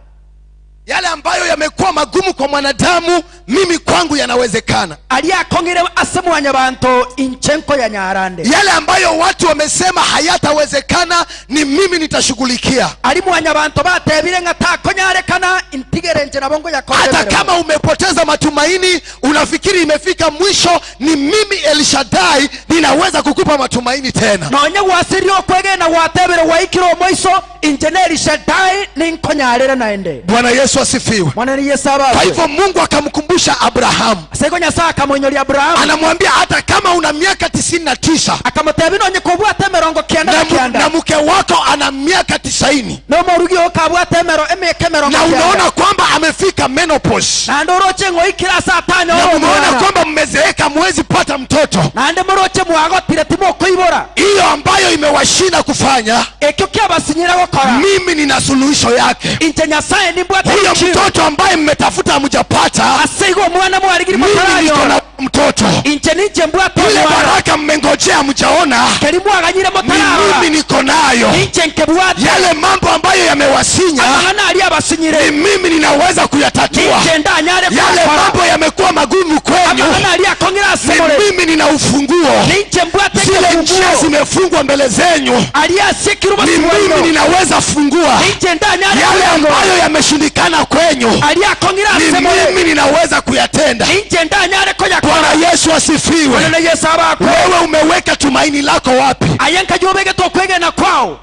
Yale ambayo yamekuwa magumu kwa mwanadamu, mimi kwangu yanawezekana. Aria akong'ire ase mwanyabanto inche nkoyanyarande. Yale ambayo watu wamesema hayatawezekana, ni mimi nitashughulikia. Ari mwanyabanto batebire ng'a takonyarekana intigere nche nabo Hata ngoyakorere. kama umepoteza matumaini, unafikiri imefika mwisho, ni mimi Elshadai ninaweza kukupa matumaini tena. Nonye gwasirie okwegena gwatebire gwaikire omoiso inche na Elshadai ninkonyarere naende. Bwana Yesu asifiwe. Mwana Yesu Kwa abakwe. hivyo Mungu akamkumbusha Abrahamu, Ase igo Nyasaye akamoinyoria Aburahamu, anamwambia hata kama una miaka 99 akamotebi nonye kobwate 99 na na mke wako ana miaka 90 nomorugi okabwate emero emiaka na unaona kwamba amefika menopause naende oroche ng'oikire ase na atanyora mumeona omwana kwamba mmezeeka, mwezi pata mtoto, naende moroche mwagotire timokoibora, hiyo ambayo imewashinda kufanya, ekio kiabasinyire gokora, mimi nina suluhisho yake. Inche Nyasaye nimbwate Huyo chiro. Mtoto ambaye mmetafuta hamjapata, Ase igo omwana mwarigiri mimi niko motaranyora, na mtoto. Inche ninche mbwate Ile omwana. baraka mmengojea hamjaona, Keri mwaganyire ni motararora, mimi niko nayo. Ninche nkebwate. Yale mambo ambayo yamewasinya, Amang'ana aria abasinyire, ni mimi ninaweza kuyatatua. Ninche ndanyare Yale kuyakora. mambo yamekuwa magumu kwenu, Amang'ana aria akong'ire ni ase more, mimi nina ufunguo. Ninche mbwate Zile ekefunguo. Njia zimefungwa mbele zenyu, aliasikirwa ni mimi ninaweza fungua inje ndanyare yale ambayo yameshindikana kwenyu, aliakong'ira ni asemoye mimi ninaweza kuyatenda. Inje ndanyare koyakora. Bwana Yesu asifiwe. Manene Yesu abakwe. Wewe umeweka tumaini lako wapi? Aye nkajobegete okwegena kwao.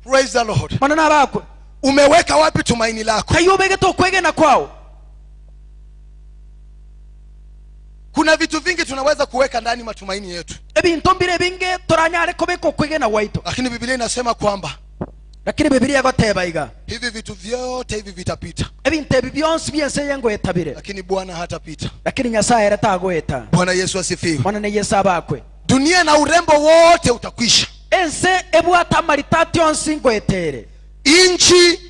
Praise the Lord. Manene abakwe. Umeweka wapi tumaini lako? Kayobegete okwegena kwao. Kuna vitu vingi tunaweza kuweka ndani matumaini yetu, ebintu mbire binge toranyare kobeka okwegena gwaito, lakini Biblia inasema kwamba lakini Bibilia egoteba iga, hivi vitu vyote hivi vitapita, ebintu ebi byonsi byense yengoetabire, lakini Bwana hatapita. Lakini Nyasaye ere tagoeta. Bwana Yesu asifiwe. Manene Yesu abakwe. Dunia na urembo wote utakwisha, ense ebwata amaritati yonsi ngoetere, nchi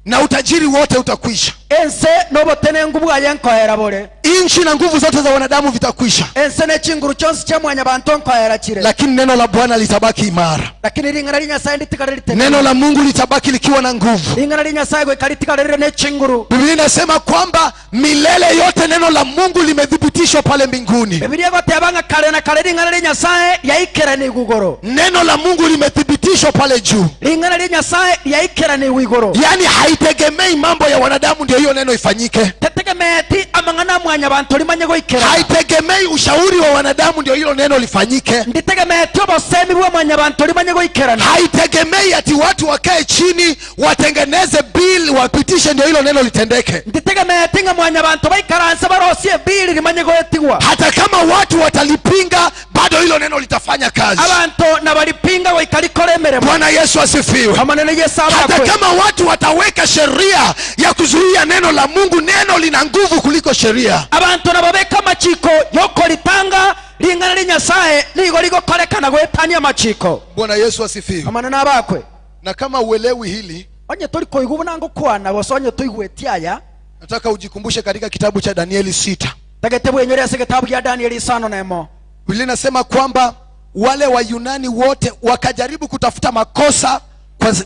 na utajiri wote utakwisha, ense nobotenengu bwaye nkoera bore, nchi na nguvu zote za wanadamu vitakwisha, ense nechinguru chonsi cha mwanya bantu nkoera chire, lakini neno la Bwana litabaki imara. Lakini ring'ana ria Nyasaye nditigare ritene. Neno la Mungu litabaki likiwa na nguvu. Ring'ana ria Nyasaye goika ritigare rire nechinguru. Biblia inasema kwamba milele yote neno la Mungu limethibitishwa pale mbinguni. Bibilia egoteba ng'a kare na kare ring'ana ria Nyasaye riaikeraniigwe igoro. Neno la Mungu limethibitishwa pale juu, ring'ana ria Nyasaye riaikeraniigwe igoro, yaani haitegemei mambo ya wanadamu ndio hiyo neno ifanyike, tetegemeti amang'ana mwanya bantu rimanye goikerana, haitegemei ushauri wa wanadamu ndio hilo neno lifanyike, nditegemeti obosemi bwa mwanya bantu rimanye goikerana, haitegemei ati watu wakae chini watengeneze bill wapitishe ndio hilo neno litendeke. Nditegemeti ng'a mwanya bantu baikaranse barosie bili rimanye goetigwa. Hata kama watu watalipinga, bado hilo neno litafanya kazi. Abantu nabalipinga goika rikore emeremo. Bwana Yesu asifiwe. Amanene Yesu Hata abakwe. kama watu wataweka sheria ya kuzuia neno la Mungu, neno lina nguvu kuliko sheria. Abantu nababeka amachiko yokoritanga ring'ana ria Nyasaye nigo rigokorekana goetania amachiko. Bwana Yesu asifiwe. Amanene abakwe. Na kama uelewi hili, onye tori koigwa buna ngokwana gose onye toigwetie aya, nataka ujikumbushe katika kitabu cha Danieli 6. tagete bwenyore ase getabu gia Danieli 5:1. Biblia inasema kwamba wale Wayunani wote wakajaribu kutafuta makosa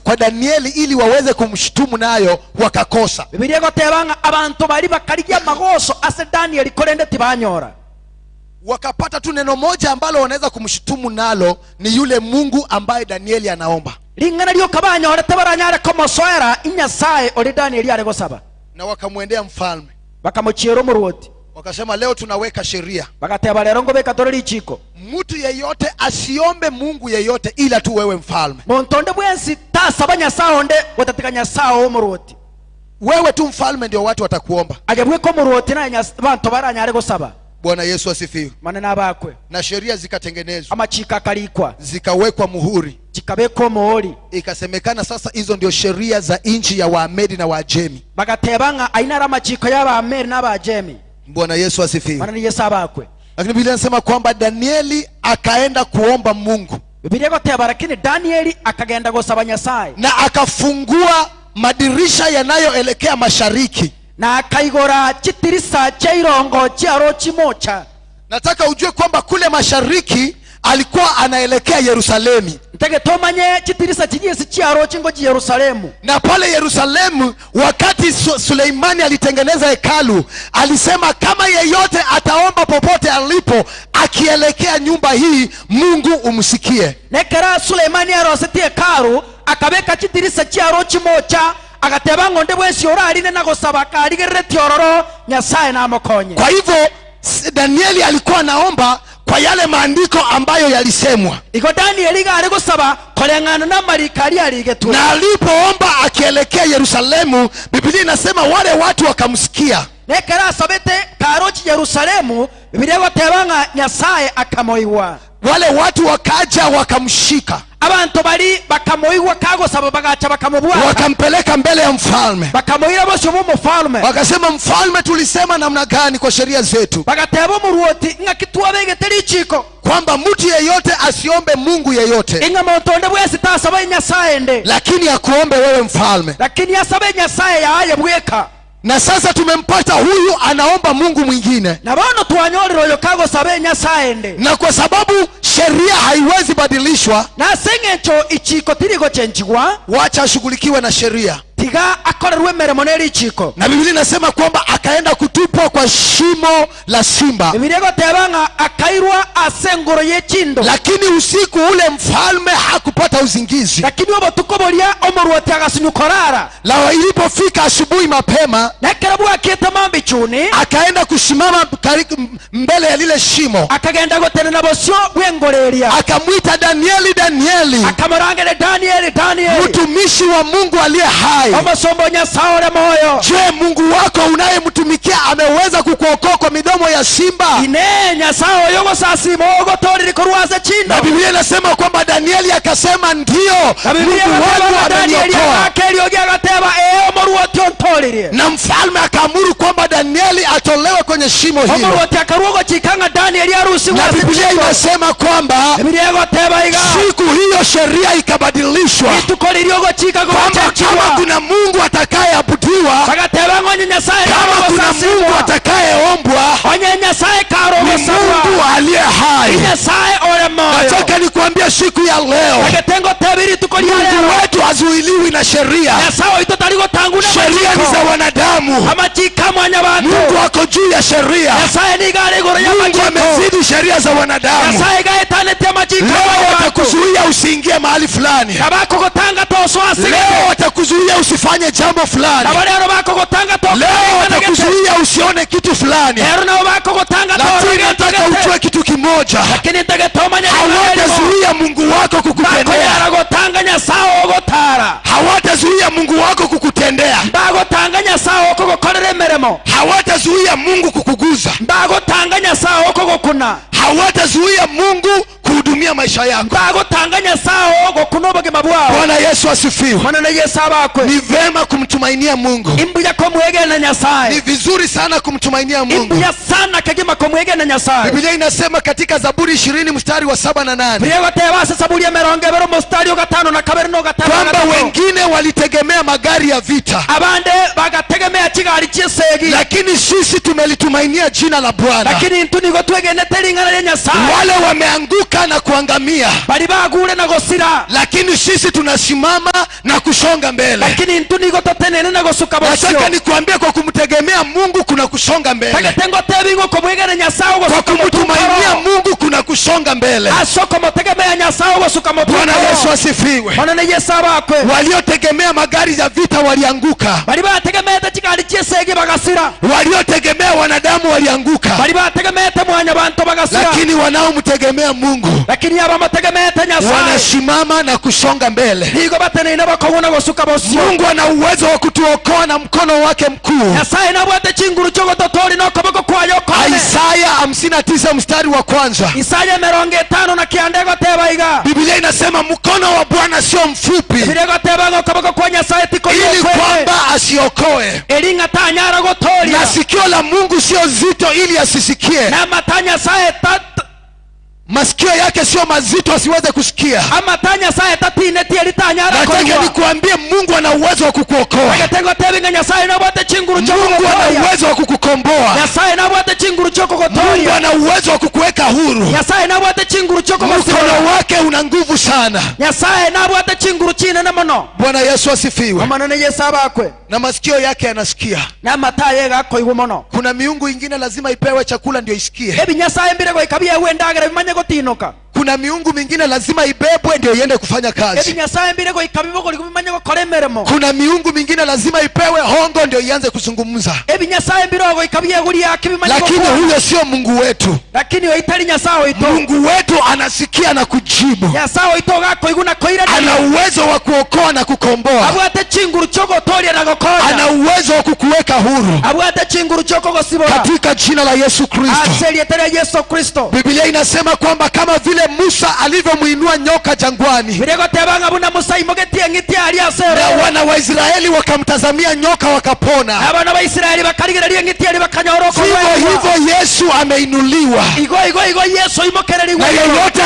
kwa Danieli ili waweze kumshutumu, nayo wakakosa. Bibilia egoteba ng'a abantu bari bakarigia amagoso ase Danieli korende tibanyora. Wakapata tu neno moja ambalo wanaweza kumshutumu nalo, ni yule Mungu ambaye Danieli anaomba. Ring'ana rioka banyorete baranyare komosoera inyasaye ori Danieli are gosaba. Na wakamwendea mfalme, bakamochiera omoruoti, wakasema leo tunaweka sheria, bagateba rero ngobeka tore richiko, mtu yeyote asiombe Mungu yeyote ila tu wewe mfalme. Muntu onde bwensi tasaba Nyasaye onde gotatika Nyasaye omoruoti. Wewe tu mfalme ndio watu watakuomba. Aye bweka omoruoti naye bantu baranyare gosaba. Bwana Yesu asifiwe. Manene abakwe. Na sheria zikatengenezwa, amachiko akarikwa, zikawekwa muhuri, chikabekwa omuhuri, ikasemekana sasa hizo ndio sheria za nchi ya Waamedi na Waajemi. Bagateba ng'a aina ari amachiko y'Abaameri n'Abaajemi. Bwana Yesu asifiwe. Manene Yesu abakwe. Lakini Biblia inasema kwamba Danieli akaenda kuomba Mungu, Bibilia egoteba lakini Danieli akagenda gosaba Nyasaye, na akafungua madirisha yanayoelekea mashariki, na akaigora chitirisa cha irongo chiaro chimocha. Nataka ujue kwamba kule mashariki alikuwa anaelekea Yerusalemu. Ntege tomanye chitirisa chinyesi chiaro chingo chi Yerusalemu. Na pale Yerusalemu wakati Suleimani alitengeneza hekalu, alisema kama yeyote ataomba popote alipo akielekea nyumba hii, Mungu umsikie. Nekera Suleimani arosetie hekalu akabeka chitirisa chiaro chimocha, agateba ng'onde bwensi orarine na gosaba karigerere ororo Nyasaye namokonye. Kwa hivyo Danieli alikuwa anaomba kwa yale maandiko ambayo yalisemwa. Iko Danieli gari gosaba kulengana na marikari aligetwe. Na alipoomba akielekea Yerusalemu, Biblia inasema wale watu wakamsikia. Nekera asabete karochi Yerusalemu, Biblia goteba ng'a Nyasaye akamoigwa. Wale watu wakaja wakamshika. Abantu bali bakamoigwa kagosaba bagacha bakamubwata. Wakampeleka mbele ya mfalme. Bakamoira bosho bo mfalme. Wakasema mfalme, tulisema namna gani kwa sheria zetu? Bagateba omuruoti ng'a kitwabegete richiko, kwamba mtu yeyote asiombe Mungu yeyote, ing'a muntu onde bwensi tasaba Nyasaye nde, lakini akuombe wewe mfalme. Lakini asabe Nyasaye yaye bweka. Na sasa tumempata huyu anaomba Mungu mwingine. Na bono twanyorire oyo kagosaba Nyasaye nde. Na kwa sababu sheria haiwezi badilishwa, Na ase eng'encho ichiko tirigochenchigwa, wacha ashughulikiwe na sheria. Tiga akorerwe emeremo na erichiko. Na Biblia inasema kwamba akaenda kutupwa kwa shimo la simba. Bibilia egoteba ng'a akairwa ase engoro ya echindo. Lakini usiku ule mfalme hakupata usingizi. Lakini obotuko boria omorwoti agasinywa korara. La ilipofika asubuhi mapema, Nekero bwakete mambi chuni, akaenda kusimama mbele ya lile shimo, akagenda gotenena bosio bw'engoreria, akamwita Danieli, Danieli, akamorangere Danieli, Danieli, mtumishi wa Mungu aliye hai, omosombo Nyasaye ore moyo, je, Mungu wako unayemtumikia ameweza kukuokoa kwa midomo ya simba? Ine Nyasaye oyo ogosasima ogotorire korwa ase chindo? Na Biblia inasema kwamba Danieli akasema, ndio, Na Biblia Mungu wangu egateba Danieli ameniokoa. agakerio giagateba ee omorwoti ontoririe. Na mfalme akaamuru kwamba Danieli atolewe kwenye shimo hilo. Omorwoti akarwa ogochika ng'a Danieli arusigwe Na ase Biblia chindo. inasema kwamba Biblia egoteba iga, siku hiyo sheria ikabadilishwa, rituko riria ogochika kwamba kama gogochenchigwa, kuna Mungu atakayeabudiwa, bagateba ng'a onye Nyasaye kama kuna Mungu karogosasibwa, atakayeombwa, onye Nyasaye ni karogosabwa, Mungu aliye hai. Nyasaye ore moyo. Nataka nikuambia siku ya leo, Agetengo tebiri rituko ria Mungu rero, wetu hazuiliwi na sheria. Nyasaye oito tari gotanguna Sheria ni za amachiko. wanadamu. Amachiko amwanya bantu. Mungu ako juu ya sheria. Nyasaye nigo are igoro ya Mungu amachiko. amezidi sheria za wanadamu. Nyasaye gaetanetie amachiko Leo amwanya bantu. watakuzuia usiingie mahali fulani. Nabakogotanga tosoa Leo asigete. watakuzuia usifanye jambo fulani. Nabo rero bakogotanga Leo tokoranegete. watakuzuia usione kitu fulani. Rero nabo bakogotanga Lakini nataka torogentegete. ujue kitu kimoja, Lakini ntagete omanye ring'ana erimo. hawatazuia Mungu wako kukutendea. Bakonyara gotanga Nyasaye ogotara. Hawatazuia Mungu wako kukutendea. Mbagotanga Nyasaye okogokorera emeremo. Hawatazuia Mungu kukuguza. Mbagotanga Nyasaye okogokuna. Hawatazuia Mungu kuhudumia maisha yako. Mbagotanga Nyasaye ogokuna obogima bwao. Bwana Yesu asifiwe. Mwana na Yesu abakwe. Ni vema kumtumainia Mungu. Imbuya komwegena Ni Nyasaye. vizuri sana kumtumainia Mungu. Imbuya sana kegima komwegena Nyasaye. Biblia inasema katika Zaburi 20 mstari wa 7 na 8 Biblia egoteba ase Saburi emerongo ebere omostari ogatano na kabere na ogatano na kwamba gatato, wengine walitegemea magari ya vita, abande bagategemea chigari chiesegi, lakini sisi tumelitumainia jina la Bwana. Lakini intu nigo twegenete ring'ana ria Nyasaye. Wale wameanguka na kuangamia, Bari bagure na gosira, lakini sisi tunasimama na kusonga mbele. Lakini intu nigo totenene na gosuka bosio. Nataka nikuambie, kwa kumtegemea Mungu kuna kusonga mbele. Tagete ngotebi ng'o komwegena Nyasaye Kwa ogosuka kumtumainia motukoro. Mungu kuna kusonga mbele. Ase okomotegemea Nyasaye ogosuka Bwana Yesu motukoro. asifiwe. Mwana na Yesu abakwe. Waliotegemea magari ya vita walianguka, Bari bategemeete chigari chiesegi bagasira, waliotegemea wanadamu walianguka, bari bategemeete mwanya bantu bagasira, lakini wanaomtegemea Mungu lakini abamotegemeete Nyasaye wanasimama na kusonga mbele. nigo bateneine bakong'una gosuka bosio. Mungu ana uwezo wa kutuokoa na mkono wake mkuu. Nyasaye nabwate chinguru chiogototori nokoboko kwaye okone. Isaya 59 mstari wa kwanza, Isaya 59 egoteba iga, Biblia inasema mkono wa Bwana sio mfupi Biblia egoteba ng'a okoboko kwa Nyasaye ili tikoriokwe, kwamba asiokoe, eri ng'a tanyara gotoria, na sikio la Mungu sio zito ili asisikie. Na amata Nyasaye Masikio yake sio mazito asiweze kusikia. Amata Nyasaye tatinetie eri tanyara Nataka koigwa. nikuambie, Mungu ana uwezo wa kukuokoa. Tagete ngotebi ng'a Nyasaye nabwate chinguru Mungu ana chiokogotoria. uwezo wa kukukomboa. Nyasaye nabwate chinguru Mungu chiokogotoria. ana uwezo wa kukuweka huru. Nyasaye nabwate chinguru chiokogosibora. Mkono wake una nguvu sana. Nyasaye nabwate chinguru chinene mono. Bwana Yesu asifiwe. Omanene Yesu abakwe. Na masikio yake yanasikia. Na amataye gakoigwa mono. Kuna miungu ingine lazima ipewe chakula ndio isikie. Ebi Nyasaye mbire goika biewe endagera bimanye gotinoka. Kuna miungu mingine lazima ibebwe ndio iende kufanya Ebi kazi. Nyasaye mbire goika bibogori bimanye gokora emeremo. Kuna miungu mingine lazima ipewe hongo ndio ianze kuzungumza. Ebi Nyasaye mbire goika bieguria aki bimanye Lakini gokwana. huyo sio Mungu wetu. Lakini oitari Nyasaye oito. Mungu wetu anasikia na kujibu. Nyasaye oito gakoigwa na koirania. Ana uwezo wa kuokoa na kukomboa. Abwate chinguru chiogotoria na gokonya. Ana uwezo wa kukuweka huru Abwate chinguru chiokogosibora. katika jina la Yesu Kristo. Ase erieta ria Yesu Kristo. Biblia inasema kwamba kama vile Musa alivyomuinua nyoka jangwani, Biblia egoteba ng'a buna Musa aimogetie eng'iti aria ase na eroro, wana wa Israeli wakamtazamia nyoka wakapona, abana ba Isiraeli bakarigereria eng'iti aria bakanyora vivyo okoruegwa, hivyo Yesu ameinuliwa, igo igo igo Yesu na aimokereriwe igoro, yeyote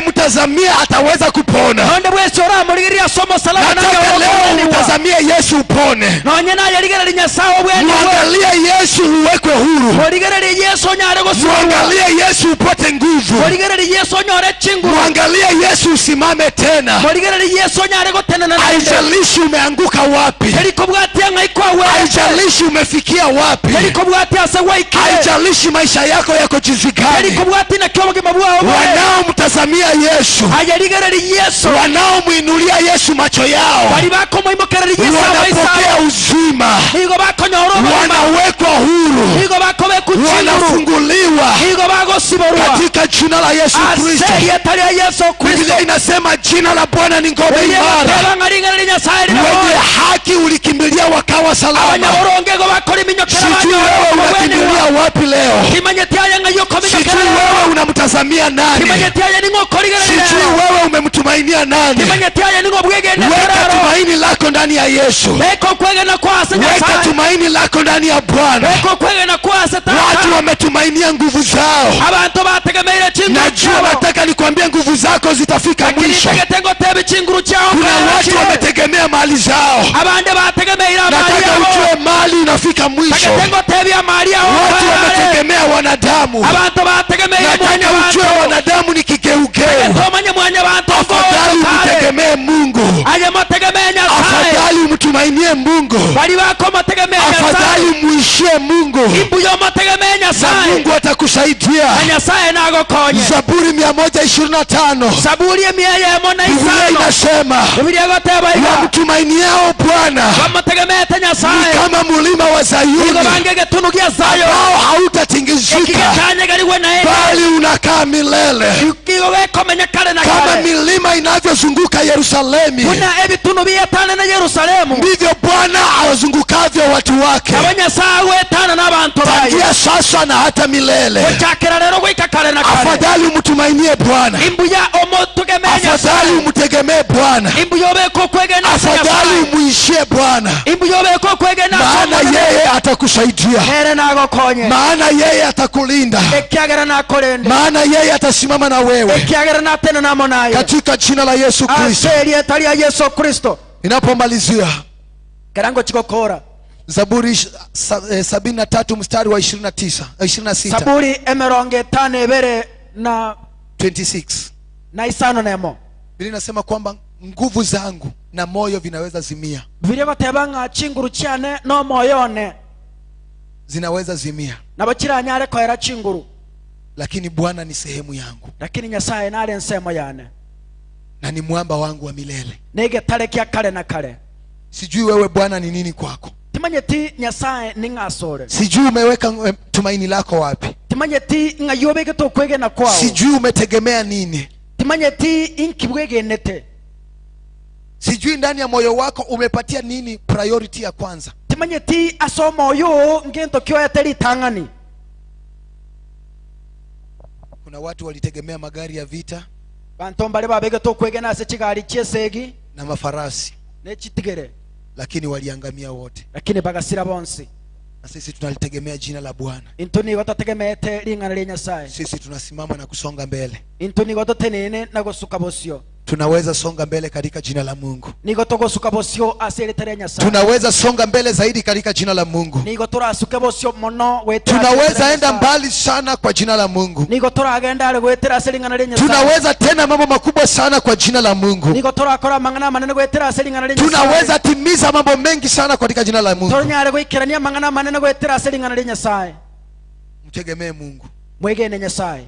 atakayemtazamia ataweza kupona. nonde bwesi oramorigereria ase omosalaba Nataka nanyore leo okoruegwa. umtazamie Yesu upone, Nonye nayerigereria Nyasaye obweniwe. mwangalie Yesu uwekwe huru, Origererie Yesu onyare gosiborwa. mwangalie Yesu upate nguvu. Origererie Yesu onyore Chinguru. Mwangalie Yesu, usimame tena. Morigereri Yesu onyare gotenena naende. Haijalishi umeanguka wapi, Teri kobwatia ng'ai kwawete. Haijalishi umefikia wapi, Teri kobwatia ase gwaikire. Haijalishi maisha yako yako jinsi Teri gani, kobwatia naki obogima bwao bore. Wanaomtazamia Yesu, Aye rigereri Yesu. Wanaomwinulia Yesu macho yao, Bari bakomoimokereri Yesu amaiso wanapokea abo. Uzima, Nigo bakonyora obogima. Wanawekwa huru, Nigo bakobekwa chinguru. Wanafunguliwa Nigo bagosiborwa. Katika jina la Yesu Kristo. Ase erieta ria Yesu Kristo. Biblia inasema jina la Bwana ni ngome imara, Teba ng'a ring'ana ria Nyasaye wenye riraboya. Haki ulikimbilia wakawa salama. Abanyaboronge go bakora iminyokera Sijui banyora wewe okobwenigwa. unakimbilia wapi leo, Kimanyeti aye ng'ai sijui okominyokera. Wewe unamtazamia nani, Kimanyeti aye ning'o okorigereria. Sijui wewe umemtumainia nani. Kimanyeti aye ning'o bwegene Weka terero. Tumaini lako ndani ya Yesu, Beka okwegena kwase weka Nyasaye. Tumaini lako ndani ya Bwana. Beka okwegena kwase Watu Tata. Wametumainia nguvu zao. Abantu bategemeire chinguru Najua, chiabo. nataka nikwambie nguvu zako zitafika Lakini mwisho. tegete ngotebe chinguru chiao Kuna watu kaya. Wametegemea mali zao. Abande bategemeire amali Nataka yabo. ujue mali inafika mwisho. Tegete ngotebe amali yabo Watu kaya. wametegemea wanadamu. Abantu bategemeire Nataka mwanya ujue bantu. wanadamu ni kigeugeu. Tegete omanye mwanya bantu Afadhali ngokare. umtegemee Mungu, Aye motegemee Nyasaye. Afadhali umtumainie Mungu, Bari bako motegemee afadhali Nyasaye. umuishie Mungu, Imbuyo motegemee na Nyasaye. Mungu atakusaidia. Na Nyasaye nagokonye. Zaburi 125 Saburi emia yemo na Biblia isano. Inasema Biblia goteba iga. Wamtumainiao Bwana Bamotegemeete ni Nyasaye. Kama mulima wa Igo Zayuni bange getunu gia Zayoni. ambao hautatingizika, Ekigekanyegeriwe naende. Bali unakaa milele, Igo gekomenya kare na kama kare. Milima inavyozunguka Yerusalemu, Buna ebitunu bietane na Yerusalemu. Ndivyo Bwana awazungukavyo watu wake, Abo Nyasaye gwetana n'abantu baye. Tangia sasa na hata milele. Gochakera rero goika kare na kare. Afadhali umtumainie Bwana, Imbuya omotegemee afadhali Nyasaye. umtegemee Bwana, Imbuya obeke okwegena ase afadhali Nyasaye. umuishie Bwana, Imbuya obeke okwegena ase maana Omonene. Yeye atakusaidia, Nere nagokonye. Maana yeye atakulinda, Ekiagera nakorende. Maana yeye atasimama na wewe, Ekiagera natene namo naye. Katika jina la Yesu Kristo. Ase erieta ria Yesu Kristo. Ninapomalizia Kerango chigokora. Zaburi 73 mstari wa 29, 26. Saburi emerongo etano ebere na 26. Na isano nemo. Biblia inasema kwamba nguvu zangu na moyo vinaweza zimia, Bibilia goteba ng'a chinguru chiane no moyo one zinaweza zimia, nabo chiranyare koera chinguru, lakini Bwana ni sehemu yangu lakini Nyasaye nare ensemo yane na ni mwamba wangu wa milele. Negetare kia kare na kare. Sijui wewe Bwana ni nini kwako, Timanyeti Nyasaye ning'asore. Sijui umeweka tumaini lako wapi, Timanyeti ng'ai obegete okwegena kwao. Sijui umetegemea nini, Timanyeti inki bwegenete. Sijui ndani ya moyo wako umepatia nini priority ya kwanza. Timanyeti ase omoyo ngento kioete ritang'ani. Kuna watu walitegemea magari ya vita Banto mbare babegete okwegena ase chigari chiesegi na mafarasi, nechitigere, lakini waliangamia wote. Lakini bagasira bonsi. Na sisi tunalitegemea jina la Bwana. Into nigo totegemeete ring'ana ria Nyasaye. Sisi tunasimama na kusonga mbele. Into nigo totenene na gosuka bosio. Tunaweza songa mbele katika jina la Mungu. Nigo togosuka bosio ase erita ria Nyasaye. Tunaweza songa mbele zaidi katika jina la Mungu. Nigo torasuke bosio mono gwetera ase erita Tunaweza ria enda Nyasaye. Mbali sana kwa jina la Mungu. Nigo toragenda are gwetera ase ring'ana ria Nyasaye. Tunaweza tena mambo makubwa sana kwa jina la Mungu. Nigo torakora mang'ana manene gwetera ase ring'ana ria Nyasaye. Tunaweza timiza mambo mengi sana katika jina la Mungu. Toronyare goikerania mang'ana manene gwetera ase ring'ana ria Nyasaye. Mtegemee Mungu. Mwegene Nyasaye.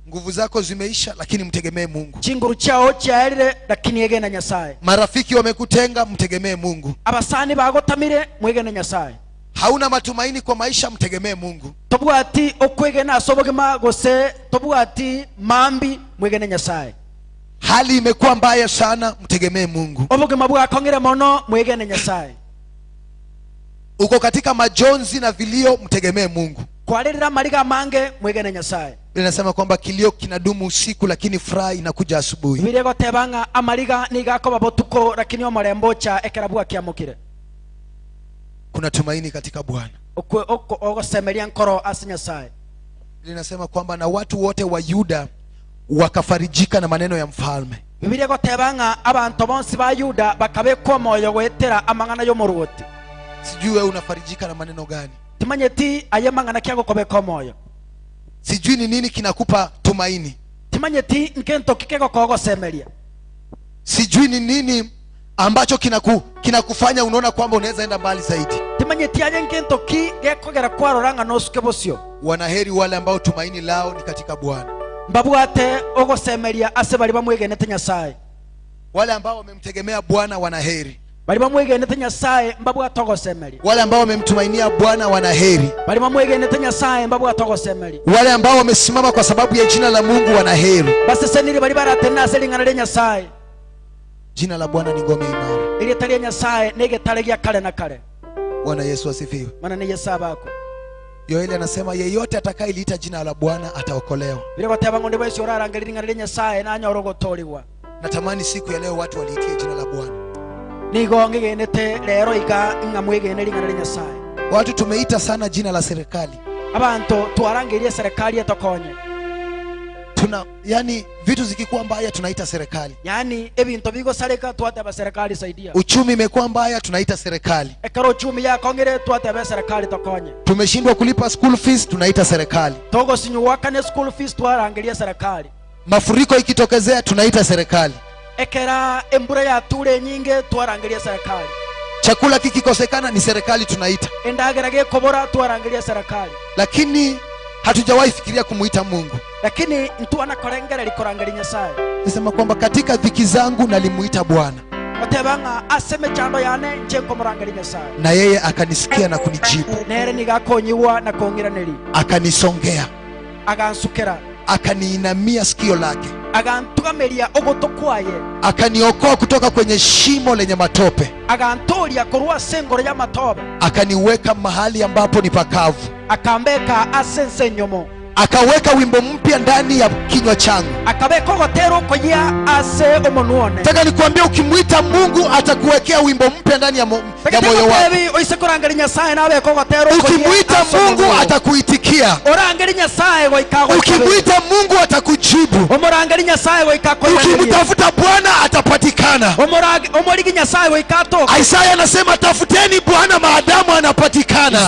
Nguvu zako zimeisha, lakini mtegemee Mungu. Chinguru chiao chiaerire lakini egena Nyasaye. Marafiki wamekutenga, mtegemee Mungu. Abasani bagotamire mwegene Nyasaye. Hauna matumaini kwa maisha, mtegemee Mungu. Tobwati okwegena ase obogima gose tobwati mambi mwegene Nyasaye. Hali imekuwa mbaya sana, mtegemee Mungu. Obogima bwakong'ire mono mwegene Nyasaye. Uko katika majonzi na vilio, mtegemee Mungu. Kwarĩrĩra mariga mange mwegene Nyasaye. Biblia inasema kwamba kilio kinadumu usiku, lakini furaha inakuja asubuhi. Bibilia egoteba ng'a amariga nigakoba botuko lakini omorembe ocha ekera bwakiamokire. Kuna tumaini katika Bwana. Ogosemeria nkoro ase Nyasaye. Biblia inasema kwamba na watu wote wa Yuda wakafarijika na maneno ya mfalme. Bibilia egoteba ng'a abanto bonsi ba Yuda bakabekwa omoyo gwetera amang'ana y'omorwoti. Sijui wewe unafarijika na maneno gani. Timanyeti aye mang'ana kiagokobeka omoyo. Sijui ni nini kinakupa tumaini. Timanyeti nkento kikegokogosemeria. Sijui ni nini ambacho kinakufanya unaona kwamba unaweza enda mbali zaidi. Timanyeti aye nkento ki gekogera kwarora ng'a nosuke bosio. Wanaheri wale ambao tumaini lao ni katika Bwana. Mbabwate ogosemeria ase bari bamwegenete Nyasaye. Wale ambao wamemtegemea Bwana wanaheri. Bari bamwegenete Nyasaye mbabwate ogosemeria. Wale ambao wamemtumainia Bwana wanaheri. Bari bamwegenete Nyasaye mbabwate ogosemeria. Wale ambao wamesimama kwa sababu ya jina la Mungu wanaheri. Basesenire bari baratena ase ring'ana ria Nyasaye. Jina la Bwana ni ngome imara. Irieta ria Nyasaye ni gĩtare gĩa kare na kare. Bwana Yesu asifiwe. Maana ni Yesu abako. Yoeli anasema yeyote atakayeliita jina la Bwana ataokolewa. Bire goteba ng'onde bwesi orarangeria ring'ana ria Nyasaye nanyora ogotorigwa. Natamani siku ya leo watu waliitie jina la Bwana. Nigo ng'igenete rero iga ng'amwegene ring'ana ria Nyasaye. Watu tumeita sana jina la serikali. Abantu twarangerie serikali etokonye. Tuna yani vitu zikikuwa mbaya tunaita serikali. Yani ebinto bigosareka twateba serikali saidia. Uchumi imekuwa mbaya tunaita serikali. Ekero uchumi yakong'ire twateba serikali tokonye. Tumeshindwa kulipa school fees tunaita serikali. Togosinyuwakane school fees twarangeria serikali. Mafuriko ikitokezea tunaita serikali. Ekera embura yature nyinge twarangeria serikali. Chakula kikikosekana ni serikali tunaita. Endagera gekobora twarangeria serikali. Lakini hatujawahi fikiria kumuita Mungu. Lakini mtu anakorengera likorangeria Nyasaye. Nasema kwamba katika dhiki zangu nalimuita Bwana. Otebanga aseme chando yane nje komorangeria Nyasaye. Na yeye akanisikia na kunijibu. Nere nigakonyiwa na kongiraneri. Akanisongea. Akansukera. Akaniinamia sikio lake. Agantugameria ogotokwaye. Akaniokoa kutoka kwenye shimo lenye matope. Agantoria korwa sengoro ya matobe. Akaniweka mahali ambapo ni pakavu. Akambeka asense nyomo. Akaweka wimbo mpya ndani ya kinywa changu. Akabeka ogotero koyia ase omonuone. Nataka nikuambie, ukimuita Mungu atakuwekea wimbo mpya ndani ya moyo wako. Ukimuita Mungu atakuitikia. Ukimuita Mungu atakujibu. Ukimtafuta Bwana atapatikana. Isaya anasema tafuteni Bwana maadamu anapatikana.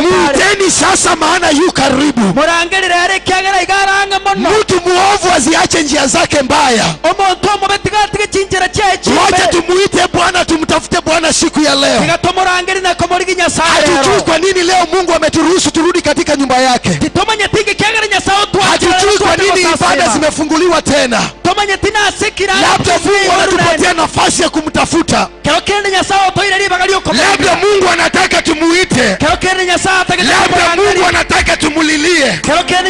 Muiteni sasa maana yu karibu. Mtu muovu aziache njia zake mbaya. Wacha tumuite Bwana, tumtafute Bwana siku ya leo. Hatujui kwa nini leo Mungu ameturuhusu turudi katika nyumba yake. Hatujui kwa nini ibada zimefunguliwa tena. Labda Mungu anatupatia nafasi ya kumtafuta. Labda Mungu anataka tumuite. Labda Mungu anataka tumulilie. Labda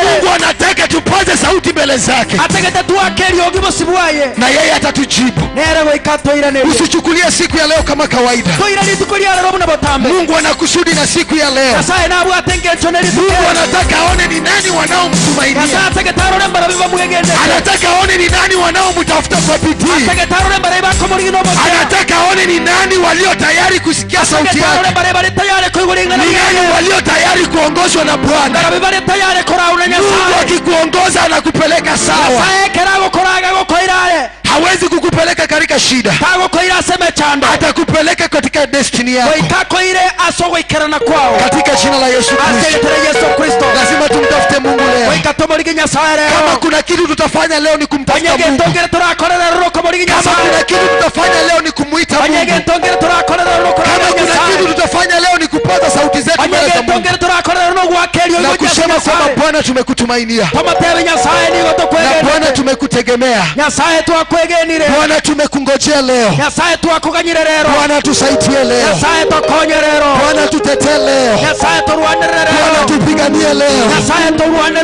Mungu anataka tupaze sauti mbele zake. Na yeye atatujibu. Usichukulie siku ya leo kama kawaida. Mungu anakusudi na siku ya leo. Mungu anataka aone ni nani wanaomtumainia. Anataka aone ni nani wanaomtafuta kwa bidii. Anataka aone ni nani walio tayari kusikia sauti yake. Ni nani walio tayari kuongozwa na Bwana. Mungu akikuongoza anakupeleka sawa. Hawezi kukupeleka katika shida. Atakupeleka katika destiny yako. Katika jina la Yesu Kristo. Lazima tumtafute Mungu leo. Kama kuna kitu tutafanya leo ni kumtafuta Mungu. Kama kuna kitu tutafanya leo ni kumuita Mungu. Kama kuna kitu tutafanya leo ni kupaza sauti zetu mbele za Mungu na kusema kwamba Bwana tumekutumainia, na Bwana tumekutegemea, Bwana tumekungojea leo, Bwana tusaidie leo, Bwana tutetee leo, Bwana tupiganie leo, Bwana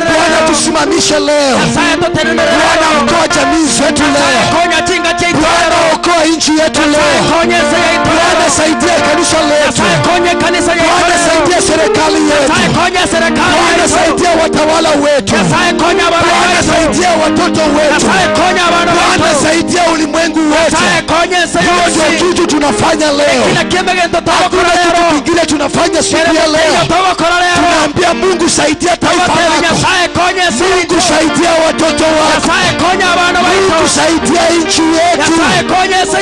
tusimamishe leo, Bwana okoa jamii zetu leo, Bwana okoa nchi yetu leo, Bwana saidia kanisa letu, Bwana saidia serikali yetu, Bwana saidia watawala wetu, Bwana saidia watoto wetu, Bwana saidia ulimwengu wetu. Hiyo ndio kitu tunafanya leo. Hakuna kitu kingine tunafanya siku ya leo. Tunaambia Mungu saidia taifa lako, Mungu saidia watoto wako, Mungu saidia nchi yetu,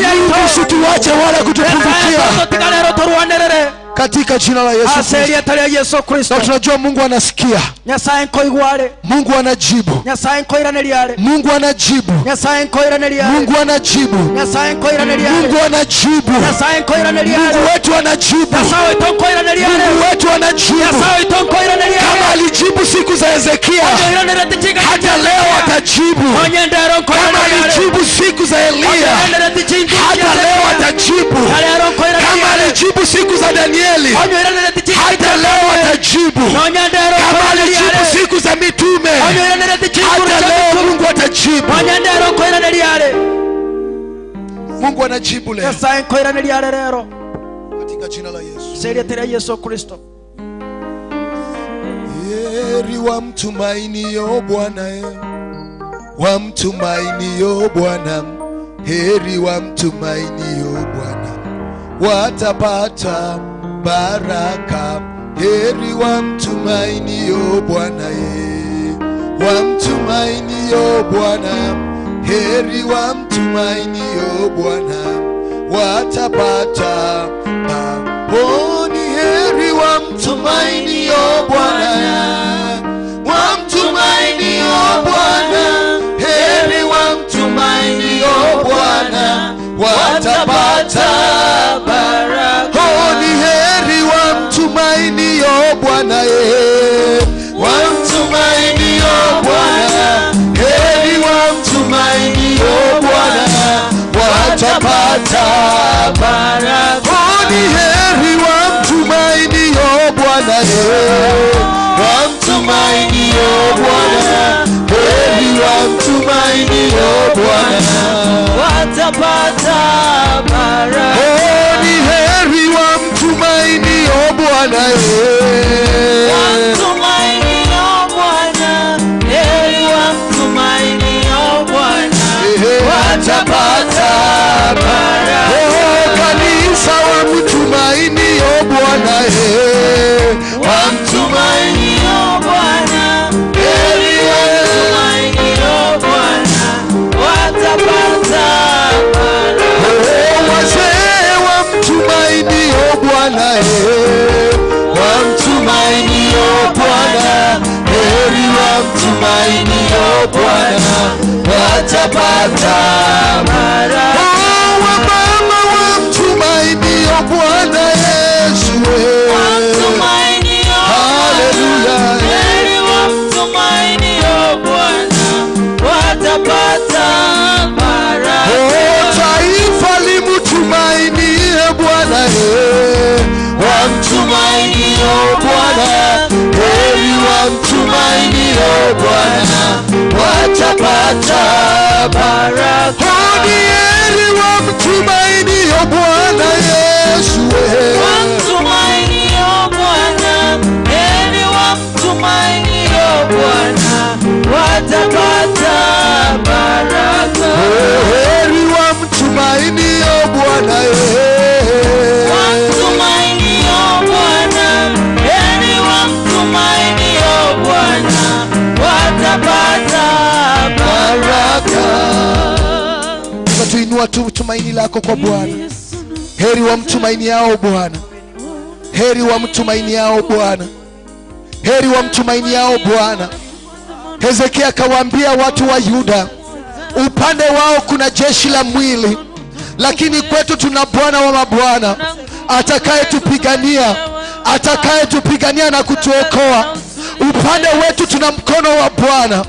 Mungu usituache wala kutupungukia. Katika jina la Yesu Ase Kristo. erieta ria Yesu Kristo. Na tunajua Mungu anasikia. Nyasaye nkoigware. Mungu anajibu. Nyasaye nkoiraneria are. Mungu anajibu. Nyasaye nkoiraneria are. Mungu anajibu. Nyasaye nkoiraneria are. Mungu anajibu. Nyasaye nkoiraneria are. Mungu wetu anajibu. Nyasaye oito nkoiraneria are. Mungu wetu anajibu. Nyasaye oito nkoiraneria Kama are. alijibu siku za Hezekia, Onyoiranerete chinga hata leo atajibu. Onye ndero Kama nkoiraneria are. alijibu siku za Eliya, Onyoiranerete chinga hata leo atajibu. Lero nkoiraneria Kama are. alijibu siku za Danieli, Onyoiranerete chinga hata leo atajibu. Onye ndero Kama nkoiraneria alijibu are. siku za mitume, Onyoiranerete chinga hata leo Mungu atajibu. Onye ndero nkoiraneria are. Mungu anajibu leo Nyasaye nkoiraneria are rero. katika jina la Yesu. Ase erieta ria Yesu Kristo. Heri wamtumainio Bwana, wamtumainio Bwana, heri wamtumainio Bwana, watapata baraka. Heri wamtumainio Bwana, wamtumainio Bwana, heri wamtumainio Bwana, watapata baraka. Heri wamtumainio Bwana, wamtumainio Bwana, heri wamtumainio Bwana, watapata baraka. Oh, ni heri wamtumainio Bwana, wamtumainio Bwana, heri wamtumainio Bwana, watapata baraka. Oh, ni heri wamtumainio Bwana, wamtumainio Bwana, heri wamtumainio Bwana, watapata baraka. Oh, ni heri wamtumainio Bwana, Wamtumainio Bwana, heri wamtumainio Bwana, watapata baraka. Oh, kanisa wamtumainio Bwana, wamtumainio Bwana, heri wamtumainio Bwana, watapata baraka. Oh, wazee wamtumainio Bwana, wamtumainio Bwana, heri wamtumainio Bwana, watapata baraka. Oh, wamama wamtumainio Bwana Yesu, Wamtumainio Haleluya. heri wamtumainio Bwana, watapata baraka. Oh, taifa limtumainie Bwana, wamtumainio Bwana, heri wamtumainio Bwana, watapata baraka. Oh, ni heri wamtumainio Bwana Yesu, Wamtumainio Bwana, heri wamtumainio Bwana, watapata baraka. Oh, heri wamtumainio Bwana, Wamtumainio Bwana, heri wamtumainio Bwana, watapata baraka. Tuinua tu tumaini lako kwa Bwana. Heri wamtumainiao Bwana, heri wamtumainiao Bwana, heri wamtumainiao Bwana. Hezekia akawaambia watu wa Yuda, upande wao kuna jeshi la mwili, lakini kwetu tuna Bwana wa mabwana atakayetupigania, atakayetupigania na kutuokoa. Upande wetu tuna mkono wa Bwana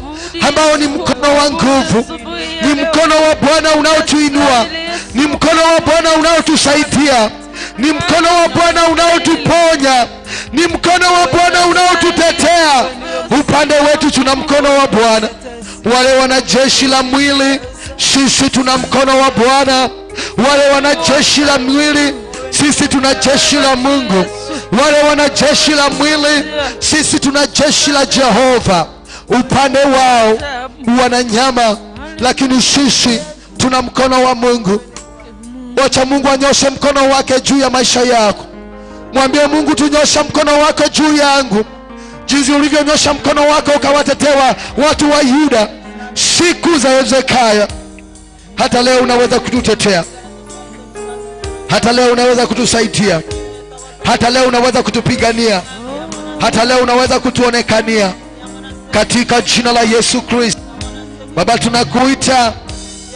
ambao ni mkono wa nguvu, ni mkono wa Bwana unaotuinua, ni mkono wa Bwana unaotusaidia, ni mkono wa Bwana unaotuponya, ni mkono wa Bwana unaotutetea. Upande wetu tuna mkono wa Bwana. Wale wana jeshi la mwili, sisi tuna mkono wa Bwana. Wale wana jeshi la mwili, sisi tuna jeshi la Mungu. Wale wana jeshi la mwili, sisi tuna jeshi la Jehova. Upande wao wana nyama, lakini sisi tuna mkono wa Mungu. Wacha Mungu anyoshe mkono wake juu ya maisha yako. Mwambie Mungu, tunyosha mkono wako juu yangu, jinsi ulivyonyosha mkono wako ukawatetewa watu wa Yuda siku za Hezekia. Hata leo unaweza kututetea, hata leo unaweza kutusaidia, Hata leo unaweza kutupigania, hata leo unaweza kutuonekania, katika jina la Yesu Kristo. Baba, tunakuita,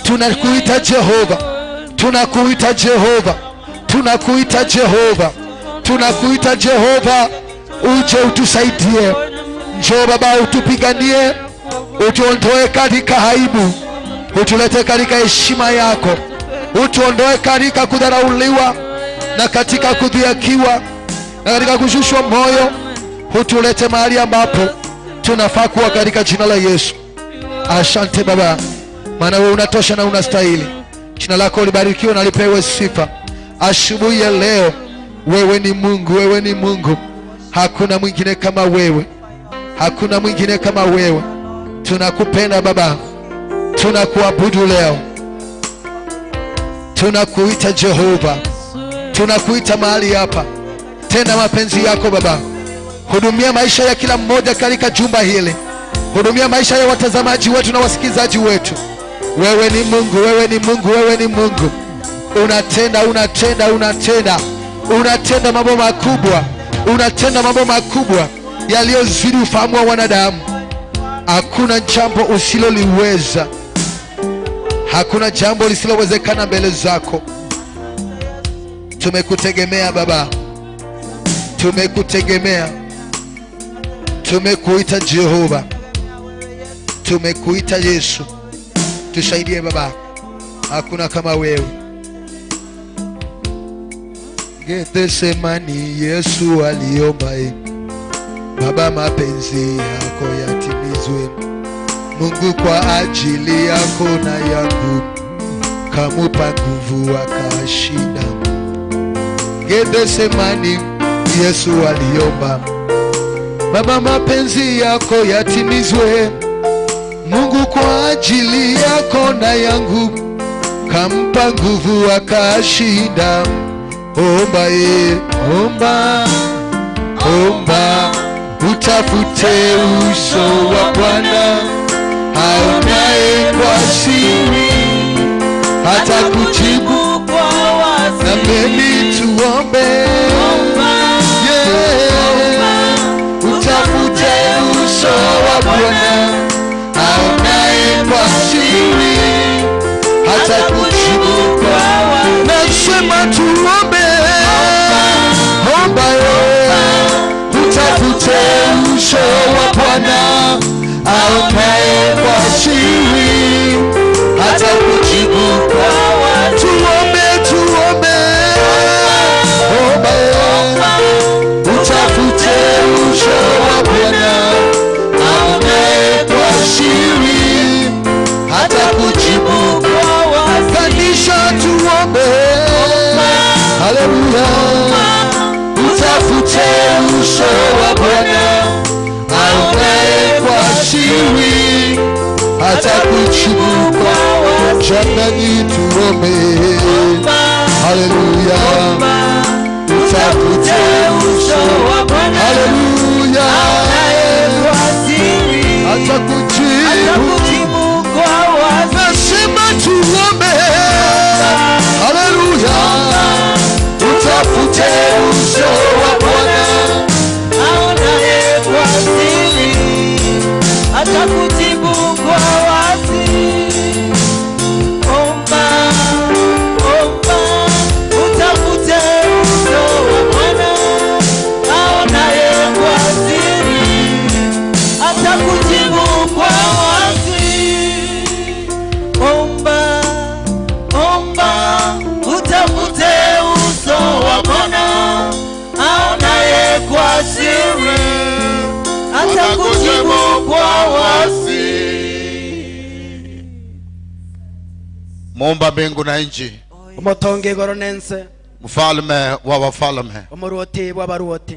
tunakuita Jehova, tunakuita Jehova, tunakuita Jehova, tunakuita Jehova, uje utusaidie. Njoo Baba, utupiganie, utuondoe katika aibu, utulete katika heshima yako, utuondoe katika kudharauliwa na katika kudhihakiwa na katika kushushwa moyo, utulete mahali ambapo tunafaa kuwa, katika jina la Yesu. Asante Baba, maana wewe unatosha na unastahili. Jina lako libarikiwe na lipewe sifa asubuhi ya leo. Wewe ni Mungu, wewe ni Mungu, hakuna mwingine kama wewe, hakuna mwingine kama wewe. Tunakupenda Baba, tunakuabudu leo, tunakuita Jehova, tunakuita mahali hapa. Tenda mapenzi yako Baba, hudumia maisha ya kila mmoja katika jumba hili, hudumia maisha ya watazamaji wetu na wasikizaji wetu. Wewe ni Mungu, wewe ni Mungu, wewe ni Mungu. Unatenda, unatenda, unatenda, unatenda mambo makubwa, unatenda mambo makubwa yaliyozidi ufahamu wa wanadamu. Hakuna jambo usiloliweza, hakuna jambo lisilowezekana mbele zako. Tumekutegemea Baba, tumekutegemea, tumekuita Jehova, tumekuita Yesu. Tusaidie Baba, hakuna kama wewe. Gethsemani Yesu aliomba, Baba mapenzi yako yatimizwe. Mungu kwa ajili yako na yangu kamupa nguvu akashinda. Gethsemani Yesu aliomba, Baba mapenzi yako yatimizwe. Mungu kwa ajili yako na yangu kampa nguvu akashinda. Omba ye, omba, omba, utafute uso wa Bwana, aonaye kwa siri atakujibu kwa wazi. Na mimi tuombe, Omba, yeah, utafute uso wa Bwana, aonaye kwa siri atakujibu kwa wazi. Nasema tuombe, omba ye, utafute uso wa Bwana, aonaye kwa siri atakujibu kwa wazi. Tuombe, tuombe, omba ye, utafute uso wa Bwana, aonaye kwa siri atakujibu kwa wazi. Kanisa tuombe, haleluya, utafute uso wa Bwana, aonaye kwa siri atakujibu kwa wazi. Jamani tuombe, haleluya, Utafute uso wa Bwana, haleluya, aonaye kwa siri atakujibu. atakujibu kwa wazi. Nasema tuombe, haleluya, utafute uso wa Bwana, Aonaye kwa siri atakujibu kwa wazi. Omba, omba, utafute uso wa Bwana, aonaye kwa siri atakujibu kwa wazi. Omba, omba, utafute uso wa Bwana, aonaye kwa siri atakujibu kwa wazi. Muumba mbingu na nchi, Omotonge igoro nense, mfalme wa wafalme, omoruoti bw'abaruoti,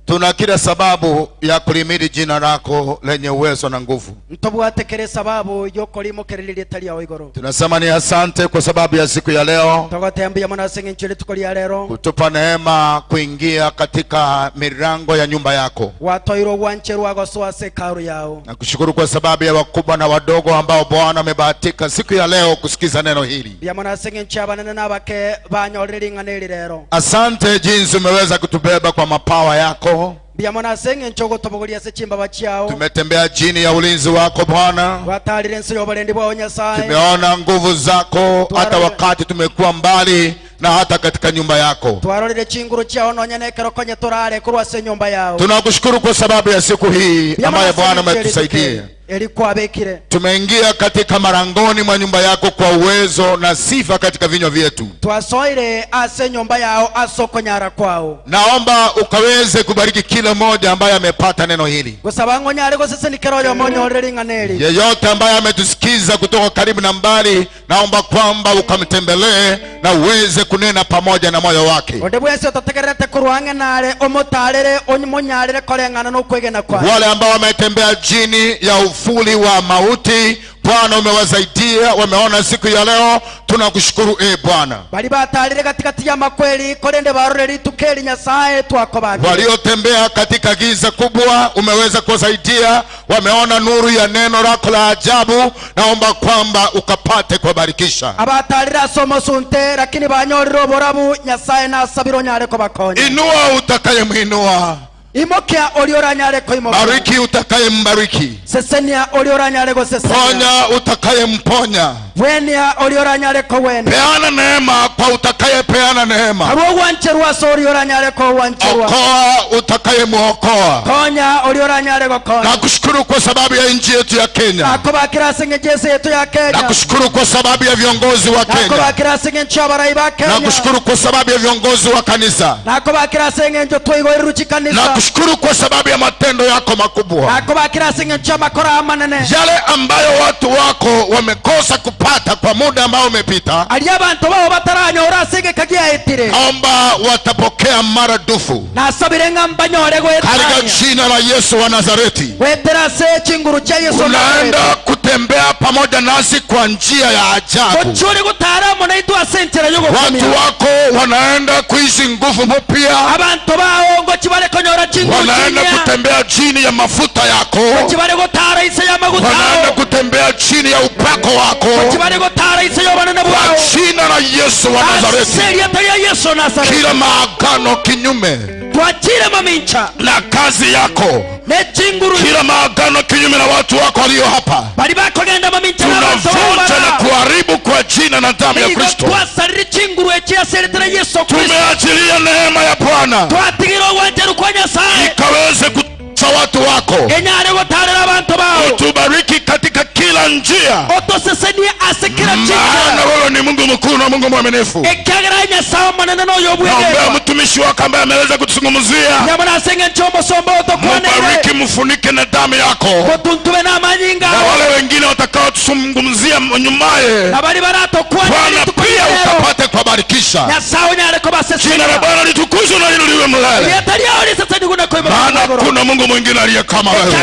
Tuna kila sababu ya kulimidi jina lako lenye uwezo na nguvu. Ntobwatekere sababu yokolimokereririe tali yao igoro. Tunasema ni asante kwa sababu ya siku ya leo, Togotembia mona seng'encho rituko ria rero, kutupa neema kuingia katika milango ya nyumba yako. Watoirwo gwancherwa gosoa sekaru yao. Na kushukuru kwa sababu ya wakubwa na wadogo ambao Bwana amebahatika siku ya leo kusikiza neno hili. Bia mona seng'encho abanene nabake banyorire ring'ana eri rero. Asante jinsi umeweza kutubeba kwa mapawa yako. Bia mona seng'encho gotobogoria se chimbaba chiao. Tumetembea chini ya ulinzi wako Bwana. Watarire nso yoborendi bwao Nyasaye. Tumeona nguvu zako hata wakati tumekuwa mbali na hata katika nyumba yako. Twarorire chinguru chiao nonyenekero konye turare kurwa se nyumba yao. Tunakushukuru kwa sababu ya siku hii ambayo Bwana ametusaidia. Elikwabekire. Tumeingia katika marangoni mwa nyumba yako kwa uwezo na sifa katika vinywa vyetu. Twasoire ase nyumba yao asokonyara kwao. Naomba ukaweze kubariki kila mmoja ambaye amepata neno hili. Gusaba ngonyare gosesenikero yo monyorere ring'aneri. Yeyote ambaye ametusikiza kutoka karibu na mbali, naomba kwamba ukamtembelee na uweze kunena pamoja na moyo wake. Onde bwese ototegerete kurwange nare omotarere onyimonyarere koreng'ana nokwegena kwa. Wale ambao wametembea chini ya ufuli wa mauti, Bwana umewasaidia, wameona siku ya leo, tunakushukuru Bwana. Bali batarire katikati ya makweli korende barore ritukeri Nyasaye twakobake. Waliotembea katika giza kubwa umeweza kuwasaidia, wameona nuru ya neno lako la ajabu, naomba kwamba ukapate kuwabarikisha. Abatarira somo sunte lakini banyorire oborabu Nyasaye nasabiro nyare kobakonya. Inua utakayemuinua. Imokia olioranyare koimokia. Bariki utakayembariki. Sesenia olioranyare gosesenia. Ponya utakayemponya. Wenia olioranyare kowena. Peana neema kwa utakayepeana neema. Arwo wancherwa so olioranyare ko wancherwa. Okoa utakayemuokoa. Konya olioranyare gokonya. Nakushukuru kwa sababu ya nchi yetu ya Kenya. Nakobakira sengejese yetu ya Kenya. Nakushukuru kwa sababu ya viongozi wa Kenya. Nakobakira sengencho abarai ba Kenya. Nakushukuru kwa sababu ya viongozi wa kanisa. Nakobakira sengencho toigoiru chikanisa. Nakushukuru kwa sababu ya matendo yako makubwa. Nakobakira sengencho makora manene. Yale ambayo watu wako wamekosa kupata kwa muda ambao umepita, aliyabantu bao bataranyora sege kagia etire, naomba watapokea maradufu nasabire ngamba nyore gwetanya katika jina la Yesu wa Nazareti. Wetera se chinguru cha Yesu. Unaenda kutembea pamoja nasi kwa njia ya ajabu. Ochuri gutara munaitwa senchera yogo. Watu wako wanaenda kuishi nguvu mpya. Abantu bao ngo chibare konyora chinguru. Wanaenda kutembea chini ya mafuta yako. Chibare gutara ise ya maguta. Wanaenda kutembea chini ya upako wako. Chibare gutara ise ya banene bwao. Kwa jina la Yesu wa Nazareti. Aseria ya Yesu Nazareti. Kila maagano kinyume twachire mamincha na kazi yako ne chinguru. Kila maagano kinyume na watu wako walio hapa, bali bakogenda mamincha na bantu tunavunja na kuharibu kwa jina na damu ya Kristo. Twasarira chinguru echiaseretera Yesu Kristo. Tumeachilia neema ya Bwana twatigira wanjeru kwa Nyasaye ikaweze kuta watu wako. Enyare gotarera abantu bao. Utubariki katika kila njia. Otosesenie ase kila njia. Maana wewe ni Mungu mkuu na Mungu mwaminifu. Ekyagera Nyasaye manene no yobwege. Naomba mtumishi wako ambaye ameweza kutuzungumzia. Nyamana senge nchomo sombo otokwane. Mubariki, mfunike na damu yako. Otuntube na manyinga. Na wale wengine watakao tuzungumzia nyumaye. Na bali baratokwane. Bwana pia ukapate kubarikisha. Nyasaye nyare kobasesenia. Jina la Bwana litukuzwe na liinuliwe milele. Maana kuna Mungu mwingine aliye kama wewe.